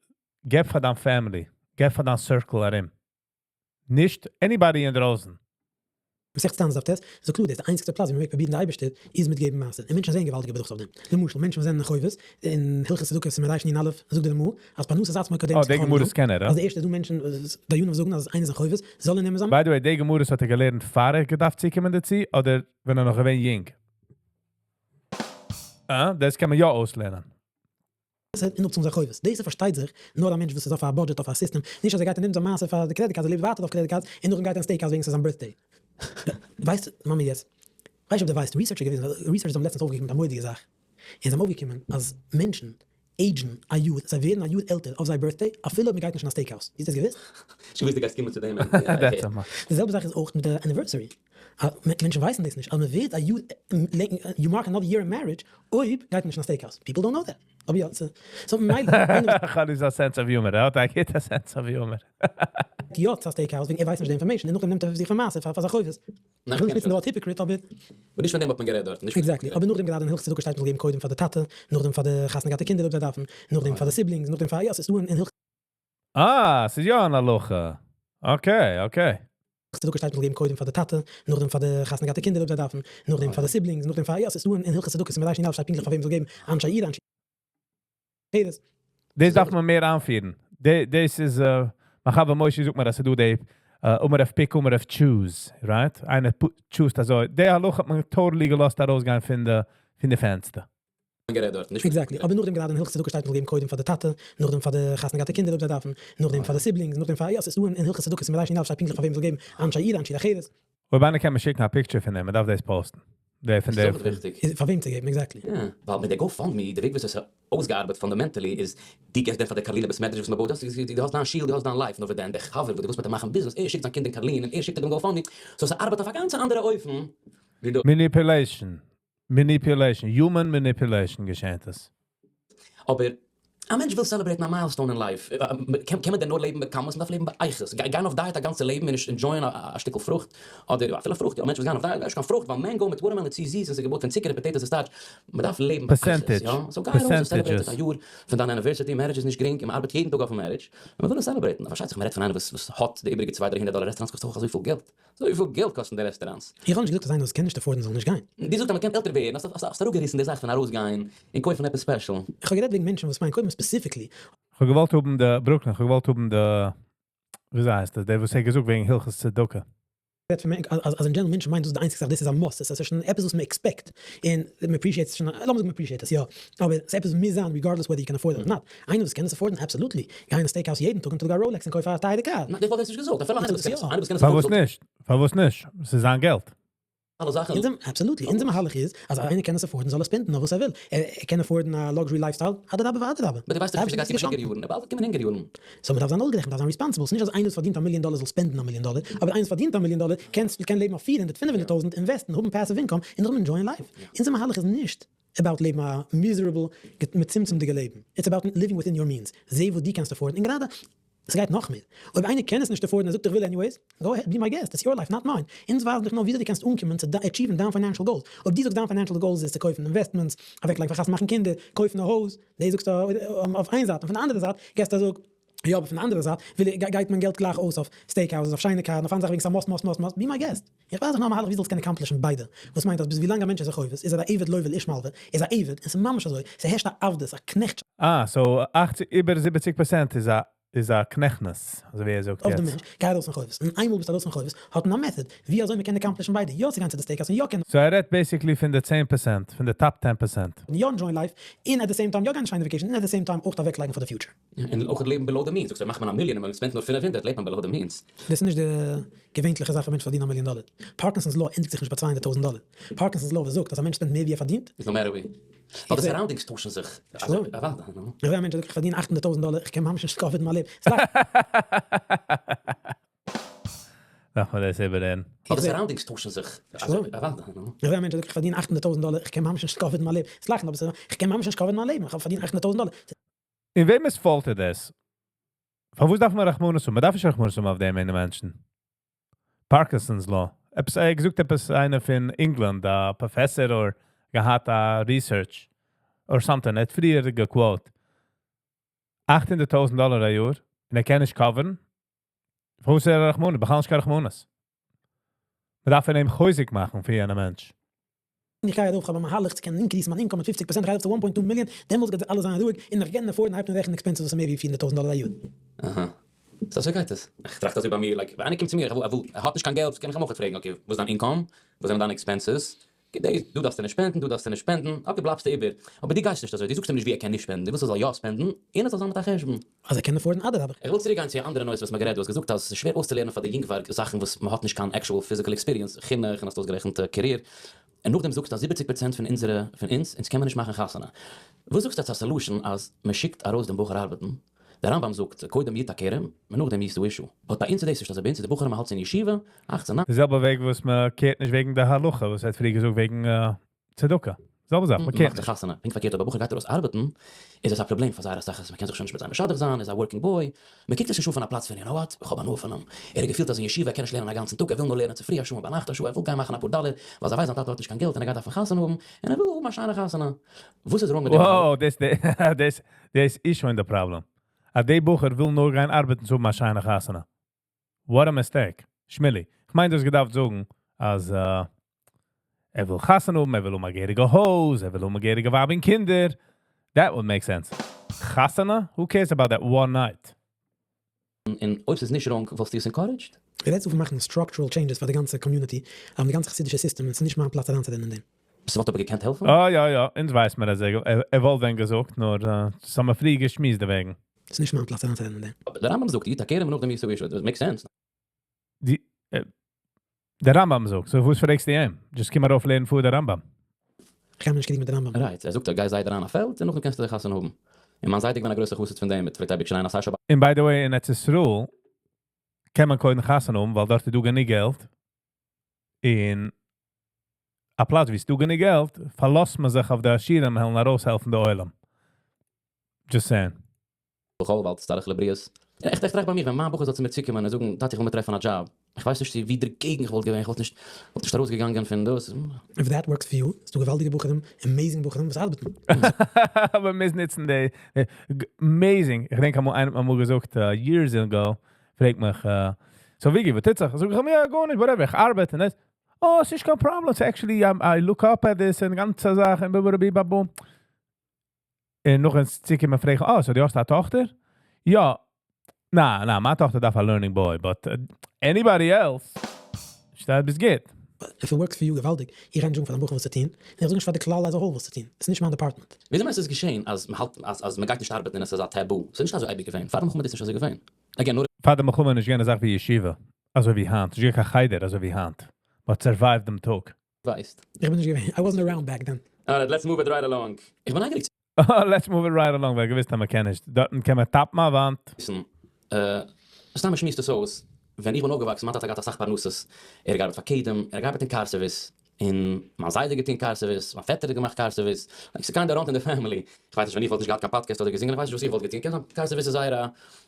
געב פאר דיין family, געב פאר דיין circle ארום, נישט anybody אינדרויסן. מסכת תענית דף ט', זאגט קלאר דאס די איינציגסטע פלאץ ווי מ'מעג פרובירן די אייבערשטער איז מיט געבן מעשר, און מענטשן זעען געוואלדיגע ברכות אויף דעם. למשל מענטשן וואס זענען אין חובות, אין הלכות צדקה סימן רנ"א זאגט די רמ"א אז פרנסת עצמו קודמת אה, די לכל גמרות אדם, קען ער, אז די ערשטע איז דא מענטשן וואס דיינים זאגן אז איינער איז אין חובות זאל ער נעמען זיין By the way, די גמרות האט ער געלערנט פאר ער האט געדארפט צוקומען דערצו, אדער ווען ער נאך געווען יונג? אה, דאס קען מען יא אויסלערנען. און אפצאלן זיין חובות. דאס איז פארשטייט זיך נאר א מענטש וואס איז אויף א budget אויף א סיסטעם, נישט אז ער גייט און נעמט זיין מעשר פאר די credit card, ער לעבט ווייטער אויף credit cards און נאכדעם גייט ער אין steakhouse וועגן ס'איז זיין birthday. ווייסט מאמי יעצט, כ'ווייס נישט אויב דו ווייסט, researcher געוויזן, researchers האבן לעצטענס אויפגעקומען מיט א מורא'דיגע זאך, און זיי האבן אויפגעקומען אז מענטשן age ן א יאר, זיי ווערן א יאר עלטער אויף זייער birthday אפילו אויב מ'גייט נישט אין א steakhouse. האסט דאס געוואוסט? נישט געוואוסט דו גייסט קומען צו דעם. די זעלבע זאך איז אויך מיט די anniversary. מענטשן ווייסן דאס נישט אז מען ווערט א יאר, you mark another year in marriage אויב גייט מען נישט אין א steakhouse, people don't know that, אבער יא, so ממילא איינער וואס. חני האט א sense of humor, ער האט א גוטע sense of humor. יא צו א steakhouse וועגן ער ווייסט נישט די information און נאכדעם נעמט ער זיך פון מעשר פאר זיין חובות, איך וויל נישט נוצן די ווארט hypocrite אבער. אבער נישט פון דעם האט מען גערעדט דארט, נישט. Exactly, אבער נאכדעם גראדע אין הלכות צדקה שטייט מען זאל געבן קודם פאר די טאטע, נאכדעם פאר די חתונה געהאטע קינדער אויב זיי דארפן, נאכדעם פאר די siblings, נאכדעם פאר, יא ס'איז דא אין הלכות. אה, ס'איז יא אן הלכה. Okay, okay. צדקה שטייט מ'זאל געבן קודם פאר די טאטע, נאכדעם פאר די חתונה געהאטע קינדער אויב זיי דארפן, נאכדעם פאר די siblings, נאכדעם פאר, יא ס'איז דא אין הלכות צדקה סימן רנ"א שטייט פונקטליך פאר וועם מ'זאל געבן, אנשי עיר אנשי חרות. דאס דארף מען מער איינפירן. דאס איז, מיין חבר משה זאגט מיר אז ס'איז דא די אמר אויף pick אמר אויף choose, right? איינער choose ט אזוי. די הלכה האט מען totally געלאזט ארויסגיין פון די פענסטער. גערעדט דארט, נישט. Exactly, אבער נאכדעם גראדע אין הלכות צדקה שטייט מ'זאל געבן קודם פאר די טאטע, נאכדעם פאר די חתונה געהאטע קינדער אויב זיי דארפן, נאכדעם פאר די siblings, נאכדעם פאר, יא ס'איז דא אין הלכות צדקה סימן רנ"א שטייט פונקטליך פאר וועם מ'זאל געבן, אנשי עיר אנשי אחרת. אויב איינער קען מיר שיקן א picture פון דעם, מ'דארף דאס post ן. דער פון דער. איז אויך וויכטיג. פאר וועם צו געבן, exactly. יא, ווייל מיט די GoFundMe, די וועג וואס עס איז אויסגעארבעט fundamentally איז, דו געבסט דען פאר די קארלינער בית מדרש וואס מ'בויט, דאס איז, דו האסט דיין שול, דו האסט דיין life, נאר וואס דען, דער חבר וואס דו ווילסט מיט אים מאכן ביזנעס, ער שיקט זיין קינד אין קארלין און ער שיקט דיר דעם GoFundMe, so ס'ארבעט אויף א גאנץ אנדערע אופן ווי דא. Manipulation. Manipulation, human manipulation געשענט עס. אבער א מענטש וויל celebrate ן א milestone אין life, קען מען דען נאר לעבן בכמות? מ'דארף לעבן באיכות. גיין אויף diet א גאנצע לעבן און נישט enjoy ען א שטיקל פרוכט, אדער אפילו פרוכט, יא מענטשן וואס גייען אויף diet גייען נישט קיין פרוכט ווייל mango מיט watermelon איז צו זיס און ס'איז געבויט פון צוקער און potatoes און starch, מ'דארף לעבן באיכות, יא? So גיי ארויס און celebrate א יאר פון דיין anniversary, marriage איז נישט גרינג און מ'ארבעט יעדן טאג אויפן marriage, און מ'וויל עס celebrate ן, פארשטייט זיך מ'רעדט פון איינער וואס האט די איבעריגע צוויי דריי הונדערט דאלער, רעסטוראנטס קאסט אויך אזויפיל געלט. אזויפיל געלט קאסטן די רעסטוראנטס. איך האב נישט געזאגט אז איינער וואס קען נישט afford ן זאל נישט גיין. דו זאגסט אז מ'קען עלטער ווערן, האסט אראפגעריסן די זאך פון ארויסגיין און קויפן עפעס special. איך האב גערעדט וועגן מענטשן וואס מיין קודם specifically. כ'האב געוואלט האבן די ברוקלין, כ'האב געוואלט האבן די, וויאזוי הייסט עס, דער וואס האט געזאגט וועגן הלכות צדקה. רעדט פון אז אז אין general מענטשן מיינען דאס איז די איינציגסטע זאך, דאס איז א must, עס איז שוין עפעס וואס מען expect און מען appreciate עס שוין, לאמיר זאגן מען appreciate עס יא, אבער עס איז עפעס וואס מוז זיין regardless whether you can afford it or not. איינער וואס קען עס afford ן absolutely, גיי אין א steakhouse יעדן טאג און טראג א Rolex און קויף א טייערע קאר. ניין, איך וואלט דאס נישט געזאגט, אפילו איינער וואס קען עס, איינער וואס קען עס פארוואס נישט? פארוואס נישט? ס'איז זיין געלט. אלע זאכן. אונזער, absolutely, אונזער מהלך איז אז איינער קען עס afford ן זאל ער spend ן אויף וואס ער וויל, ער קען afford ן א luxury lifestyle, אדרבה ואדרבה. אבער דו ווייסט דאך נישט וואס גייט קומען הונגער יארן, באלד וועט קומען הונגער יארן. So מ'דארף זיין אויסגערעכנט, מ'דארף זיין responsible, ס'נישט אז איינער וואס פארדינט א מיליאן דאלער זאל spend ן א מיליאן דאלער, אבער איינער וואס פארדינט א מיליאן דאלער קען קען לעבן אויף פיר הונדערט פינף הונדערט טויזנט, invest ן, האבן passive income, און נאכדעם enjoy ען life. אונזער מהלך איז נישט about לעבן א miserable מצומצם'דיגע לעבן, it's about living within your means, זע וואס דו קענסט afford ן, און גראדע ס'גייט נאך מער, אויב איינער קען עס נישט afford ן ער זאגט איך וויל anyways, go ahead be my guest, it's your life not mine, אונז ווייזן דיך נאר וויאזוי דו קענסט אנקומען צו achieve ן דיין financial goals, אויב דו זאגסט דיין financial goals איז צו קויפן investments, אוועקלייגן פאר חתונה מאכן קינדער, קויפן א הויז, דאס זאגסטו אויף איין זייט, און פון די אנדערע זייט געסטו א זאג. יא, אבער פון די אנדערע זייט וויל איך, גייט מען געלט גלייך אויס אויף steak houses, אויף שיינע קארן, אויף אנדערע זאכן וועגן ס'א must must must must, be my guest. איך ווייז דיך נאר א מהלך ווי זאלסט קענען accomplish ן ביידע, וואס מיינט אז ביז ווילאנג א מענטש איז א חובות איז ער א עבד לוה לאיש מלווה, איז א עבד, און ס'איז ממש אזוי, ס'הערשט א עבדות, א קנעכטשאפט. אה, so 80, איבער 70% איז א קנעכטנות, אזוי ווי ער זאגט אויף די יעצט. מענטש, גיי ארויס פון חובות, און איינמאל ביסטו ארויס פון חובות, האט מען א method ווי אזוי מ'קען accomplish ן ביידע, יא צו גיין צו די steak house און יא קענען. So ער רעדט basically פון די 10%, פון די top 10%. יא enjoy ען life, און at the same time יא גיין שיינע vacation, און at the same time אויך אוועקלייגן פאר די future. און אויך לעבן below the means, זאגסט אויב מאכט מען א מיליאן און מען spend ט נאר 500 לעבט מען below the means. דאס איז נישט די געווענליכע זאך א מענטש פארדינט א מיליאן דאלער. Parkinson's law ענדיגט זיך נישט ביי 200,000 דאלער. Parkinson's law וואס זאגט אז א מענטש spend ט מער ווי ער פארדינט. איז no matter ווי. ווייל די surroundings טוישן זיך. שלום. אוודאי, נו. איך זע א מענטש זאגט איך פארדין 800,000 דאלער, איך קען ממש נישט cover ן מיין לעבן. ס'לאכט. דארף מען דאס איבעררעדן. ווייל די surroundings טוישן זיך. שלום. אוודאי, נו. איך זע א מענטש זאגט איך פארדין 800,000 דאלער, איך קען ממש נישט cover ן מיין לעבן. ס'לאכן, אבער ס'איז איך קען ממש נישט cover ן מיין לעבן, איך האב פארדינט 800,000 דאלער. אין וועמענס fault איז דאס? פארוואס דארף מען רחמנות האבן? מען דארף נישט רחמנות האבן אויף דעם איינעם מענטשן. Parkinson's law. עפעס, ער געזאגט עפעס איינער פון ענגלאנד, א professor אדער געהאט א research or something. ער האט פריער גע quote. 800,000 דאלער א יאר, און ער קען נישט cover ן. פארוואס איז ער רחמנות? בכלל נישט קיין רחמנות. מען דארף פון אים חוזק מאכן פאר יענעם מענטש. איך גיי ארויף, כ'האב א מהלך צו קענען increase ן מיין income מיט 50%, איך גיי ארויף צו 1.2 מיליאן, דעמאלטס גייט אלעס זיין רואיג, און איך קען afford ן הייבט אן רעכענען expenses וואס איז מער ווי 400,000 דאלער א יאר. אהא. So אזוי גייט עס. איך טראכט אזוי ביי מיר, like, ווען איינער קומט צו מיר, איך וויל, ער האט נישט קיין געלט, קען איך אים אויך פרעגן, okay, וואס איז דיין income? וואס זענען דיינע expenses? כדי, דו דארפסט נישט spend ן, דו דארפסט נישט spend ן, okay, בלייבסטו איבער. אבער דו גייסט נישט אזוי, דו זאגסט אים נישט ווי ער קען נישט spend ן, דו ווילסט ער זאל יא spend ן, און עס זאל זיין מיט א חשבון. אז ער קען afford ן, אדרבה. איך וויל צוריק גיין צו א אנדערע נושא וואס מ'האט גערעדט, דו האסט געזאגט אז עס איז שווער אויסצולערנען פאר די יונגווארג זאכן וואס מ'האט נישט קיין actual physical experience, חינוך און האסט אויסגערעכנט career, און נאכדעם זאגסטו אז 70% פון אונזערע, פון אונז, אונז קען מען נישט מאכן חתונה. וואס זאגסטו אלס א solution אז מ'שיקט ארויס דעם בחור ארבעטן? דער רמב"ם זאגט, קודם יטע כרם, און נאכדעם ישא אשה. But ביי אונז איז דאס נישט אזוי, ביי אונז איז די בחורים האלט אין ישיבה, 18, די זעלבע וועג וואס מען קערט נישט וועגן די הלכה, וואס ער האט פריער געזאגט וועגן צדקה. זעלבע זאך, מען קערט מאכט זיך חתונה. פונקט פארקערט אויב א בחור גייט ארויס ארבעטן, איז עס א פראבלעם פאר זייער אסאך, אז מען קען זיך שוין נישט מיט זיי משדך זיין, איז א working boy, מען קוקט עס נישט אן פון א פלאץ פון you know what, איך האב הנאה פון אים, ער האט געפילט אז אין ישיבה ער קען נישט לערנען א גאנצן טאג, ער וויל נאר לערנען צופרי א שעה און ביינאכט א שעה, ער וויל גיין מאכן אפאר דאלער, ווייל זיי ווייסן זיין טאטע האט נישט קיין געלט און ער גייט דארפן חתונה האבן, און ער וויל האבן א שיינע חתונה. וואס איז wrong מיט דעם מהלך? Wow, דאס דאס דאס איז שוין די פראבלעם. אז די בחור וויל נאר גיין ארבעטן צו האבן א שיינע חתונה. What a mistake. שמילי. איך מיין, דאס געדארפט זאגן, אז ער וויל חתונה האבן, ער וויל האבן א געהעריגע הויז, ער וויל האבן א געהעריגע ווייב און קינדער. That would make sense. חתונה? Who cares about that one night? און אויב ס'איז נישט wrong, וואלסטו עס encouraged? מיר רעדט פון מאכן structural changes פאר די גאנצע community, די גאנצע חסידישע system, און ס'איז נישט מיין פלאץ אריינצורעדן אין דעם. ס'וואלט אבער געקענט העלפן? אה, יא, יא, אונז ווייסט מען, אז ער וואלט ווען געזאגט, נאר ס'האט מען פריער געשמועסט דערוועגן. ס'איז נישט מיין פלאץ אריינצורעדן אין דעם. אבער דער רמב"ם זאגט, יטע כרם נאכדעם ישא אשה, דאס make sense. די, דער רמב"ם זאגט, so וואס פרעגסטו אים? Just קום ארויף לערנען פאר דער רמב"ם. איך קען מיר נישט קריגן מיט דער רמב"ם. Right, ער זאגט, גיי זיי אריין א פעלד, און נאכדעם קענסטו דיך חתונה האבן. און מיין זיידע געווען א גרויסער חסיד פון דעם, מיט פלעגט אייביג שרייען, אז און by the way, אין ארץ ישראל קען מען קודם חתונה האבן, ווייל דארט איז דא גענוג געלט. אין א פלאץ ווי ס'דא גענוג געלט, פארלאזט מען זיך אויף די עשירים, וועלן ארויסהעלפן די עולם. Just saying. בכל ווייל תצטרך לבריות. איך טראכט ביי מיר, ווען מיין בחור זאל צו מיר צוקומען און זאגן, טאטי, איך וויל מיר טרעפן א דזשאב. איך ווייס נישט ווי דערגעגן איך וואלט געווען, איך וואלט נישט ארויסגעגאנגען פון דאס. If that works for you, ס'דא געוואלדיגע בחורים, amazing בחורים וואס ארבעטן. אבער מיר נוצן די amazing. איך דענק אמאל איינער האט מיר אמאל געזאגט, years ago, פרעגט מיך, so וויגי, וואס טוט זיך? זאג איך אים, יא, גארנישט, whatever, איך ארבעט און דאס. Oh, ס'איז נישט קיין פראבלעם, it's actually, I look up at this און גאנצע זאכן, בום. און נאך איינס צוקומען פרעגן, oh, so דו האסט א טאכטער? יא. נא, נא, מיין טאכטער דארף א learning boy, but anybody else, שטייט ביסט גוט. If it works for you, געוואלדיג. איך גיי נישט זאגן פאר דיין בחור וואס צו טון. און איך זאג נישט פאר די כלל as a whole וואס צו טון. עס איז נישט מיין department. וויאזוי מיינסטו עס געשען אז מען האלט אז מען גייט נישט ארבעטן און עס איז א טאבו? ס'איז נישט אזוי אייביג געווען. פאר די מלחמה איז נישט אזוי געווען. Again, נאר פאר די מלחמה נישט געווען א זאך ווי ישיבה, אזוי ווי היינט. נישט געווען קיין חדר אזוי ווי היינט. But survived דעם טאג. ווייסט. איך בין נישט געווען. I wasn't around back then. Alright, let's move it right along. איך בין נייגעריג Let's move it right along, ווייל געוויס אז מען קען נישט. דארטן קען מען טאפן א וואנט. וויסן, סתם מ'שמועסט עס אויס, ווען איך בין אויפגעוואקסן, מיין טאטע האט געהאט אסאך פרנסות, ער האט געארבעט פאר קדם, ער האט געארבעט אין car service, און מיין זיידע האט געטון car service, מיין פעטער האט געמאכט car service, like ס'איז kinda runs in the family, איך ווייס נישט ווען איך וואלט נישט געהאט קיין פאדקעסט אדער געזינגען, איך ווייס נישט וואס איך וואלט געטון, קען זיין car service איז זייער א,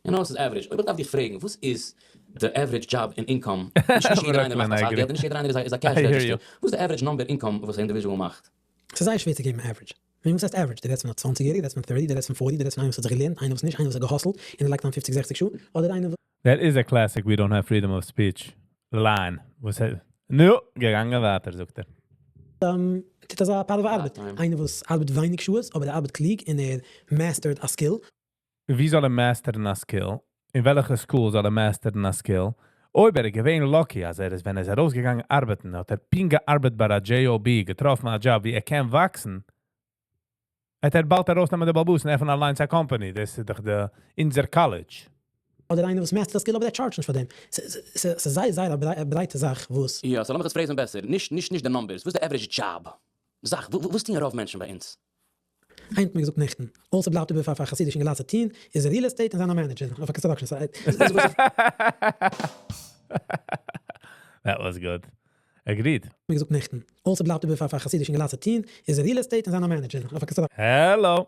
you know, ס'איז average, אויב איך דארף דיך פרעגן, וואס איז די average job אין income, נישט יעדער איינער מאכט אסאך געלט, און נישט יעדער איינער איז א cash register, וואס איז די average number income וואס א individual מאכט? ס'איז זייער שווער צו געבן average. ווען וואס הייסט average? דו רעדסט פון א 20 יעריגער, דו רעדסט פון 30, דו רעדסט פון 40, דו רעדסט פון איינער וואס האט זיך געלערנט, איינער וואס נישט, איינער וואס האט גע hustle ט און ער לייגט אריין 50 60 שעה, אדער איינער That is a classic we don't have freedom of speech line. וואס ער, נו, געגאנגען ווייטער, זאגט ער. טוט אזא פארווע ארבעט. איינער וואס ארבעט ווייניג שעות אבער ער ארבעט קלוג און ער master ט א skill. ווי זאל ער master ן א skill? אין וועלכע school זאל ער master ן א skill? אויב ער איז געווען lucky אז ער איז ווען ער איז ארויסגעגאנגען ארבעטן האט ער פונקט געארבעט ביי א JOB, געטראפן א דזשאב ווי ער קען וואקסן, וועט ער באלד ארויסנעמען די באלבאס און עפענען אליינס א קאמפאני, דאס איז דאך די אונזער college. אדער איינער וואס master ט א skill אבער ער charge ט נישט פאר דעם. ס'איז זייער זייער א ברייטע זאך וואס. יא, so לאמיך עס phrase ן בעסער, נישט נישט נישט די numbers, וואס איז די average job זאך, וואס טוען רוב מענטשן ביי אונז? איינער האט מיר געזאגט נעכטן, אלס ס'בלייבט איבער פאר פאר חסידישע אינגעלייט צו טוהן איז real estate און זיין א manager אויף א construction site. That was good. Agreed. מיר געזאגט נעכטן, אלס ס'בלייבט איבער פאר פאר חסידישע אינגעלייט צו טוהן איז real estate און זיין א manager אויף א construction Hello.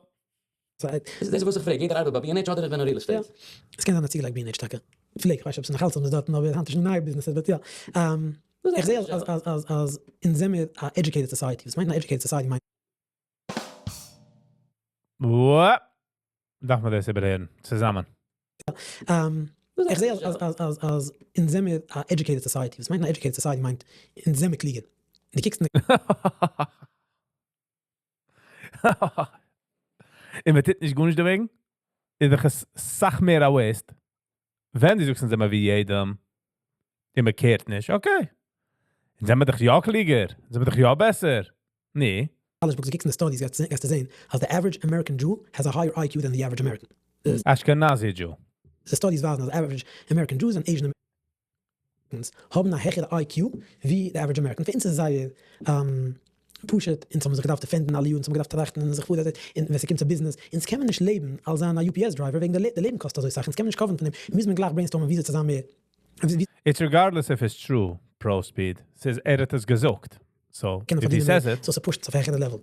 site. דאס איז וואס איך פרעג, יעדער ארבעט ביי B&H אדער איך בין אין real estate? עס קען זיין אז צוגעלייגט B&H טאקע. פלעג, כ'ווייס נישט אויב ס'איז נאך אלץ אז מ'איז דארטן אבער היינט איז שוין נייע ביזנעסער but יא. איך זעה אז אז אז אז אונז זעמיר א educated society, וואס מיינט א educated society מיינט. וואפ! דארף מען דאס איבערהערן צוזאמען. איך זעה אז אז אז אז אונז זעמיר א educated society, וואס מיינט א educated society מיינט אונז זעמיר קלוגער. דו קוקסט אין די. און מען טוט נישט גארנישט דערוועגן, איז דאך עס סאך מער א waste. ווען דו זאגסט אונז זעמער ווי יעדעם, און מען care ט נישט, okay. אונז זעמער דאך יא קלוגער, אונז זעמער דאך יא בעסער. ני. college books, דו קוקסט אין די studies גייסטו זעהן אז די average American Jew has a higher IQ than the average American. Ashkenazi Jew. די studies ווייזן אז average American Jews און Asian Americans האבן א העכערע IQ ווי די average American. פאר אונז איז עס זייער פשוט, אונז האבן זיך געדארפט defend ן אלע יארן, אונז האבן געדארפט טראכטן און זיך פאר און ווען ס'קומט צו ביזנעס, אונז קען מען נישט לעבן אלס זיין א UPS driver וועגן די לעבן קאסט אזוי סאך, אונז קען מען נישט cover ן פון דעם, מוז מען גלייך brainstorm ען וויאזוי צו זיין מער. It's regardless if it's true, pro speed, ס'איז ער האט עס געזאגט, so קענען if he פארדינען מער, says it. so ס'פושט עס אויף העכערע level.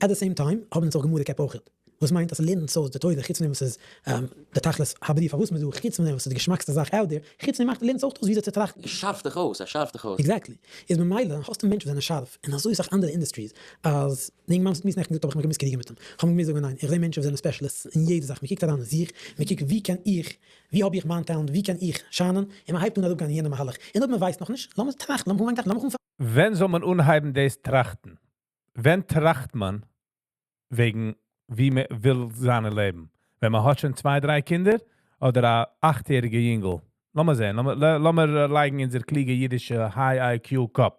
At the same time האבן אונז אויך גמרא קעפ אויכעט. וואס מיינט אז ס'לערנט אונז אויס די תורה חוץ פון דעם וואס ס'איז די תכלית הבריאה פארוואס מ'איז דא, חוץ פון דעם וואס ס'איז די געשמאקסטע זאך out there, חוץ פון דעם מאכט לערנט עס אויך אויס וויאזוי צו טראכטן. ער שארפט דיך אויס, ער שארפט דיך אויס. Exactly. איז ממילא האסטו מענטשן וואס זענען שארף אין אזוי סאך אנדערע industries אז די אינגערמאן וואס האט מיר נעכטן געזאגט האב איך מיך געמוזט קריגן מיט אים. כ'האב אים געמוזט זאגן ניין, איך זע מענטשן וואס זענען specialists אין יעדע זאך, מ'קוקט אריין אין זיך, מ'קוקט ווי קען איך, ווי האב איך מיין talent, ווי קען איך shine ען, און מ'הייבט אן אראפגיין אין יענע מהלך. און אויב מ'ווייסט נאכנישט, לאמיר טראכטן, לאמיר אנפאנגען טראכטן, לאמיר אנפאנגען. ווען זאל מען אנהייבן דאס טראכטן? ווען טראכט מען וועגן ווי מען וויל זיין אין לעבן? ווען מען האט שוין צוויי דריי קינדער? אדער א אכט יעריגע יונגל? לאמיר זען, לאמיר לייגן אונזער קלוגע אידישע high IQ קאפ.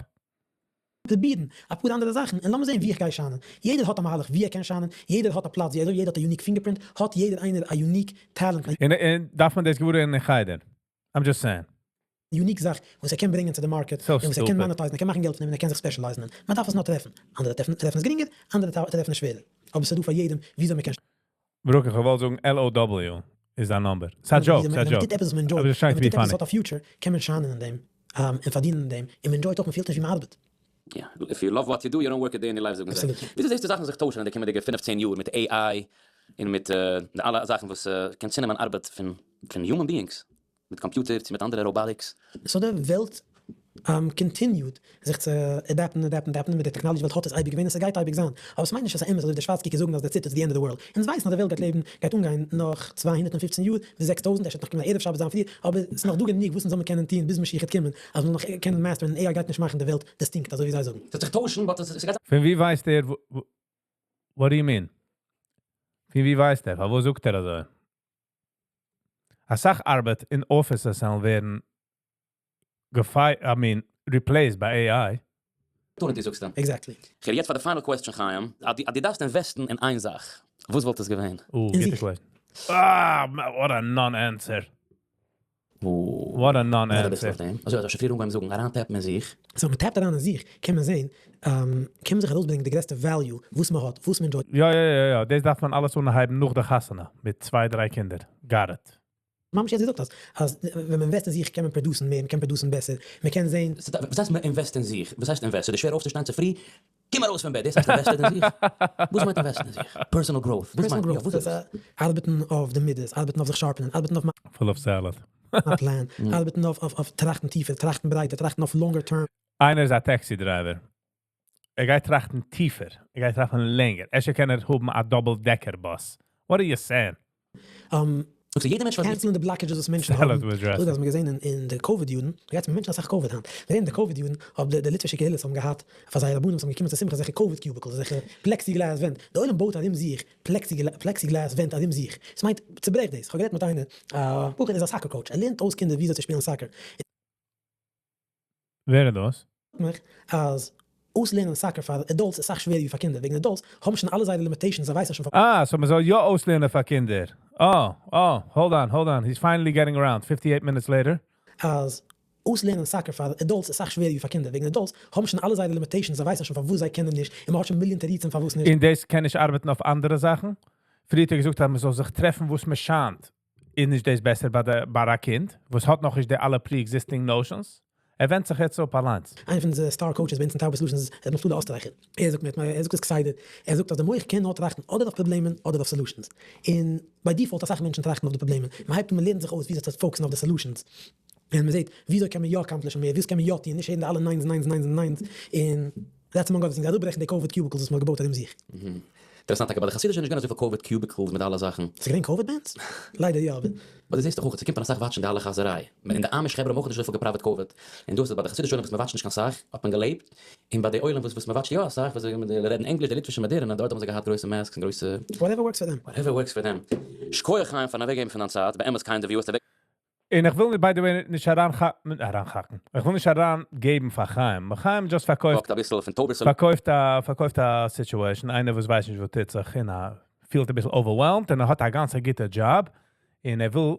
פרובירן אפאר אנדערע זאכן און לאמיר זען ווי איך גיי shine ען. יעדער האט א מהלך ווי ער קען shine ען, יעדער האט א פלאץ ווי אזוי, יעדער האט א unique fingerprint, האט יעדער איינער א unique talent, א. און דארף מען דאס געוואר ווערן אין חדר? I'm just saying. Unique זאך וואס ער קען ברענגען צו די market, So און וואס ער קען stupid. monetize ן, ער קען מאכן געלט פון דעם און ער קען זיך specialize ן אין. מען דארף עס נאר טרעפן. אנדערע טרעפן טרעפן עס גרינגער, אנדערע טרעפן עס שווערער. אבער ס'איז דא פאר יעדעם וויאזוי מען קען. ברוך איך וואלט זאגן LOW איז דיין number. ס'א joke, ווען ס'א מען joke. טוט עפעס וואס מען enjoy ט, אבער עס ווען שיינט מען ווי טוט עפעס וואס funny. האט א future, קען מען shine ען אין דעם, און פארדינען אין דעם, און מען enjoy ט אויך, מען פילט נישט ווי מען ארבעט. יא, if you love what you do, you don't work a day in your life זאגן זיי. Absolutely. וויאזוי זעסטו זאכן זיך טוישן אין די קומענדיגע פינף צען יאר מיט AI און מיט די אלע זאכן וואס קען צונעמען ארבעט פון פון human beings מיט קאמפיוטער צו מיט אנדערע robotics? So די וועלט continued זיך צו adapt ן adapt ן adapt ן מיט די technology וועלט האט עס אייביג געווען און ס'גייט אייביג זיין אבער ס'מיינט נישט אז ס'אמת אזוי ווי די שווארץ קוקער זאגן אז that's it it's the end of the world אונז ווייסן אז די וועלט גייט לעבן גייט אנגיין נאך 215 יאר ביז 6000 אפשר וועט נאך קומען א ערב שבת זיין פריער אבער ס'איז נאך דא גענוג וואס אונז זאל מען קענען טון ביז משיח וועט קומען אז מ'זאל נאך קענען master ן און AI גייט נישט מאכן די וועלט distinct אזוי ווי זיי זאגן. ס'וועט זיך טוישן but עס גייט. פון ווי ווייסט ער? What do you mean? פון ווי ווייסט ער? פארוואס זאגט ער אזוי? אסאך ארבעט אין offices זאלן ווערן געפיי I mean replaced ביי AI. טון די זאגסט אים. Exactly. כ'הער יעצט פאר די final question חיים, אז דו דארפסט invest ן אין איין זאך, וואס וואלט עס געווען? אה, אין גוטע זיך. Question. אה, what a non answer. What a non רעד אביסל answer. אויף דעם. אזוי האט שוין פריער אנגעהויבן זאגן, אריין tap ן אין זיך. So מען tap ט אריין אין זיך, קען מען זען, קען מען זיך ארויסברענגען די גרעסטע value וואס מען האט, וואס מען enjoy ט. יא יא יא יא, דאס דארף מען אלעס אנהייבן נאך די חתונה, מיט צוויי דריי קינדער. Got it. ממש יעצט געזאגט אז אז ווען מען invest אין זיך קען מען produce ן מער, מען קען produce ן בעסער, מען קען זען. וואס הייסט מען invest אין זיך? וואס הייסט invest? ס'איז דיר שווער אויפצושטיין צופרי? קום ארויס פון בעט, דאס הייסט invested אין זיך? וואס מיינט invest ן אין זיך? Personal growth? וואס Personal מיינט? יא, growth, וואס איז דאס דאס? ארבעטן אויף די מידות, ארבעטן אויף זיך sharpen ען, ארבעטן אויף Full of salad. מיין פלאן, ארבעטן אויף אויף אויף טראכטן טיפער, טראכטן ברייטער, טראכטן אויף longer term. איינער איז א taxi driver. ער גייט טראכטן טיפער, ער גייט טראכטן לענגער. אפשר קען ער האבן א double decker bus. What are you saying? זאגסטו יעדער מענטש פאר זיך. Cancel ן די blockages וואס מענטשן Salad האבן. with dressing. אזוי ווי מיר געזען אין די COVID יארן, גייט מענטשן אסאך COVID היינט. מיר זעען די COVID יארן האבן די ליטווישע קהילות האבן געהאט פאר זייערע רבנים וואס האבן געקומען צו שמחות אזעלכע COVID cubicles, אזעלכע plexiglass ווענט. די עולם בויט ארום זיך plexiglass ווענט ארום זיך. עס מיינט, צוברעך דאס. איך האב גערעדט מיט איינער, א בחור איז א soccer coach, ער לערנט אויס קינדער וויאזוי צו שפילן soccer. ווער איז דאס? מיך אז אויסלערנען soccer פאר adults איז אסאך שווערער ווי פאר קינדער, וועגן adults האבן שוין אלע זייערע limitations, זיי ווייסן שוין פאר. אה, so מ'זאל יא אויסלערנען פאר קינדער. Oh, oh, hold on, hold on. He's finally getting around. 58 minutes later. אז אויסלערנען soccer פאר adults איז אסאך שווערער ווי פאר קינדער, וועגן adults האבן שוין אלע זייערע limitations, זיי ווייסן שוין פארוואס זיי קענען נישט, און מ'האט שוין מיליאן תירוצים פארוואס נישט. און דאס קען נישט ארבעטן אויף אנדערע זאכן? פריער האט ער געזאגט אז מ'זאל זיך טרעפן וואס מ'שיינט. איז נישט דאס בעסער ביי די ביי א קינד וואס האט נאכנישט די אלע pre-existing notions? ער ווענדט זיך יעצט אפ אליינס. איינער פון די star coaches ביי אונז אין Taubes Solutions איז ר' נפתלי אסטרייכער. ער זאגט מיר, ער זאגט עס כסדר, ער זאגט אז די מח קען נאר טראכטן אדער אויף פראבלעמען אדער אויף solutions. און by default אסאך מענטשן טראכטן אויף די פראבלעמען. מ'הייבט אן מ'לערנט זיך אויס וויאזוי צו focus ן אויף די solutions. און מ'זעט וויאזוי קען מען יא accomplish ן מער, וואס קען מען יא טון, נישט הערן די אלע ניינס ניינס ניינס און ניינס. און that's among other things, אראפברעכן די COVID cubicles וואס מ'האט געבויט ארום זיך. אינטערעסאנט טאקע ביי די חסידישע איז נישט געווען אזויפיל COVID cubicles מיט אלע זאכן. ס'איז געווען COVID bans? ליידער יא אבער. But דו זעסט דאך אויך ס'קומט פון אסאך watch ן די אלע חזיריי. און די אמיש חברה האבן אויך נישט אזויפיל געפראוועט COVID. און דאס איז ביי די חסידישע עולם וואס מ'וואטשט נישט קיין סאך האט מען געלעבט. און ביי די עולם וואס וואס מ'וואטשט יא אסאך וואס זיי רעדן ענגליש די ליטווישע מאדערענע דארט האבן זיי געהאט גרויסע masks און גרויסע. Whatever works for them. Whatever works for them. שכוח חיים פארן אוועקגעבן פון דיין צייט, באמת kind of you האסט אוועק. און איך וויל נישט by the way נישט אריינהאקן, איך וויל נישט אריין געבן פאר חיים, חיים just פארקויפט. וואקט אביסל פון טובי'ס. פארקויפט א פארקויפט א situation, איינער וואס ווייסט נישט וואס טוט זיך און ער פילט אביסל overwhelmed און ער האט א גאנץ א גוטע דזשאב און ער וויל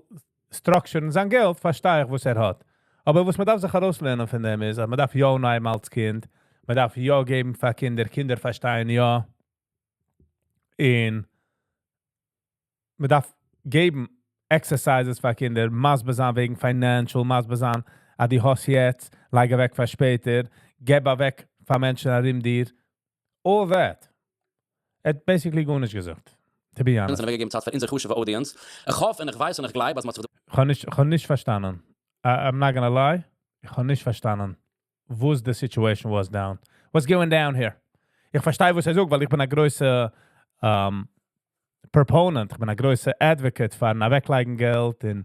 structure ן זיין געלט, פארשטיי איך וואס ער האט. אבער וואס מען דארף זיך ארויסלערנען פון דעם איז אז מען דארף יא אנהייבן אלס קינד, מען דארף יא געבן פאר קינדער, קינדער פארשטייען יא, און מען דארף געבן exercises פאר קינדער, מסביר זיין וועגן financial, מסביר זיין אז דו האסט יעצט, לייג אוועק פאר שפעטער, געב אוועק פאר מענטשן ארום דיר, all that. ער האט basically גארנישט געזאגט, to be honest. אונז אוועקגעגעבן צייט פאר אונזער חשוב'ע audience. איך האף און איך ווייס און איך גלייב אז מ'האט זיך דא. כ'האב נישט, כ'האב נישט פארשטאנען. I'm not gonna lie, איך האב נישט פארשטאנען וואס די situation was down. What's going down here? איך פארשטיי וואס ער זאגט ווייל איך בין א גרויסע proponent, איך בין א גרויסע advocate פארן אוועקלייגן געלט און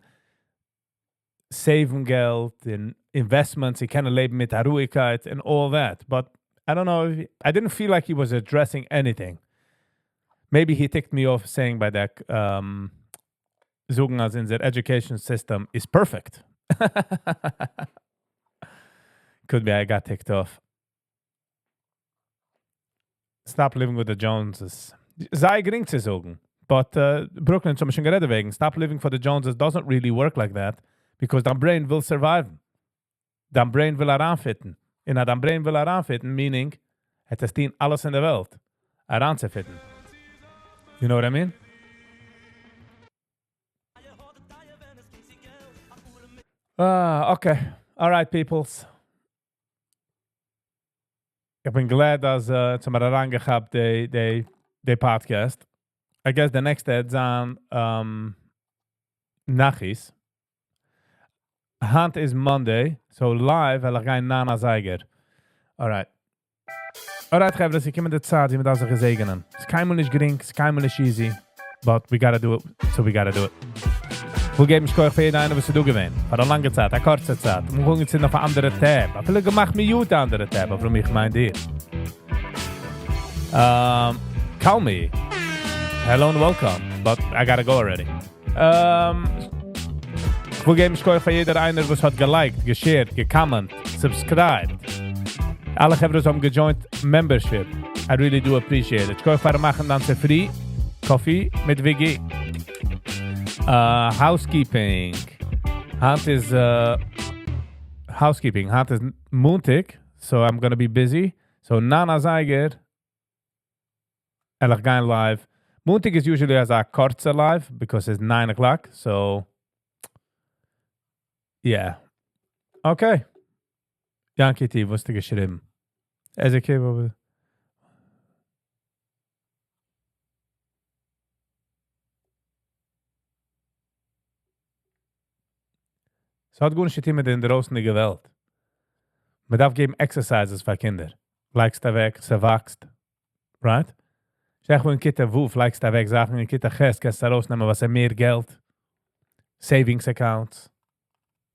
save ן געלט און investments און קענען לעבן מיט א רואיגקייט און all that, but I don't know, I didn't feel like he was addressing anything. Maybe he ticked me off saying ביי that זאגן אז אונזער education system איז perfect. Could be I got ticked off. Stop living with the Joneses. זייער גרינג צו זאגן. But Brooklyn, האבן מיר שוין גערעדט וועגן. Stop living for the Joneses doesn't really work like that, because דיין brain וויל survive ן. דיין brain וויל אריינ fit ן. און אז דיין brain וויל אריינ fit ן, meaning, עס טון אלעס אין דער וועלט, אריינצו fit ן. You know what I mean? Ah, okay. Alright, peoples. איך בין glad אז צו מיר אריינגעכאפט די podcast. I guess the next וועט זיין נאכיס. היינט איז Monday, so live וועל איך גיין 9 אזייגער. Alright. Alright, חברה, עס איז געקומען די צייט, ווי מען דארף זיך געזעגענען. עס איז קיינמאל נישט גרינג, עס איז קיינמאל נישט easy, but we gotta do it, so we gotta do it. מיר געבן שכוח פאר יעדער איינער וואס איז דא געווען. פאר א לאנגע צייט, א קורצע צייט. מיר גייען יעצט אויף א אנדערע tab. אפילו געמאכט mute אנדערע tab, אבער איך מיין דיר. Call me. Hello and welcome, but I gotta go already. איך וויל געבן שכוח פאר יעדער איינער וואס האט גע like ט, גע share ט, גע comment, subscribed. אלע חברה וואס האבן גע join ט membership. I really do appreciate it. שכוח פאר מאכן דיין צופרי coffee מיט וויגי. Housekeeping. היינט איז housekeeping. היינט איז מאנטאג, so I'm gonna be busy. So 9 אזייגער וועל איך גיין live. מאנטאג איז usually אזא קורצע live because it's 9 o'clock. So yeah. Okay. Yankee T, וואס האסטו געשריבן? Ezekiel, אבער ס'האט גארנישט צו טון מיט די דרויסנדיגע וועלט. מען דארף געבן exercises פאר קינדער. לייגסט אוועק, ס'וואקסט. Right? זאג אין כיתה ו' לייגסט אוועק זאכן, אין כיתה ח' קענסטו ארויסנעמען וואס איז מער געלט. Savings accounts.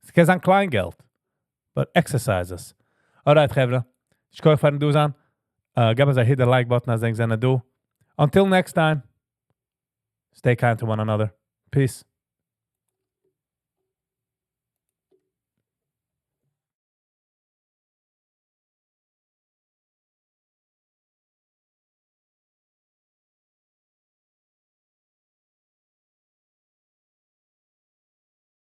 עס קען זיין קליין געלט. But exercise עס. Alright, חברה. שכוח פארן דא זיין. גיב אונז א hit the like button אז ענק זענען דא. Until next time. Stay kind to one another. Peace.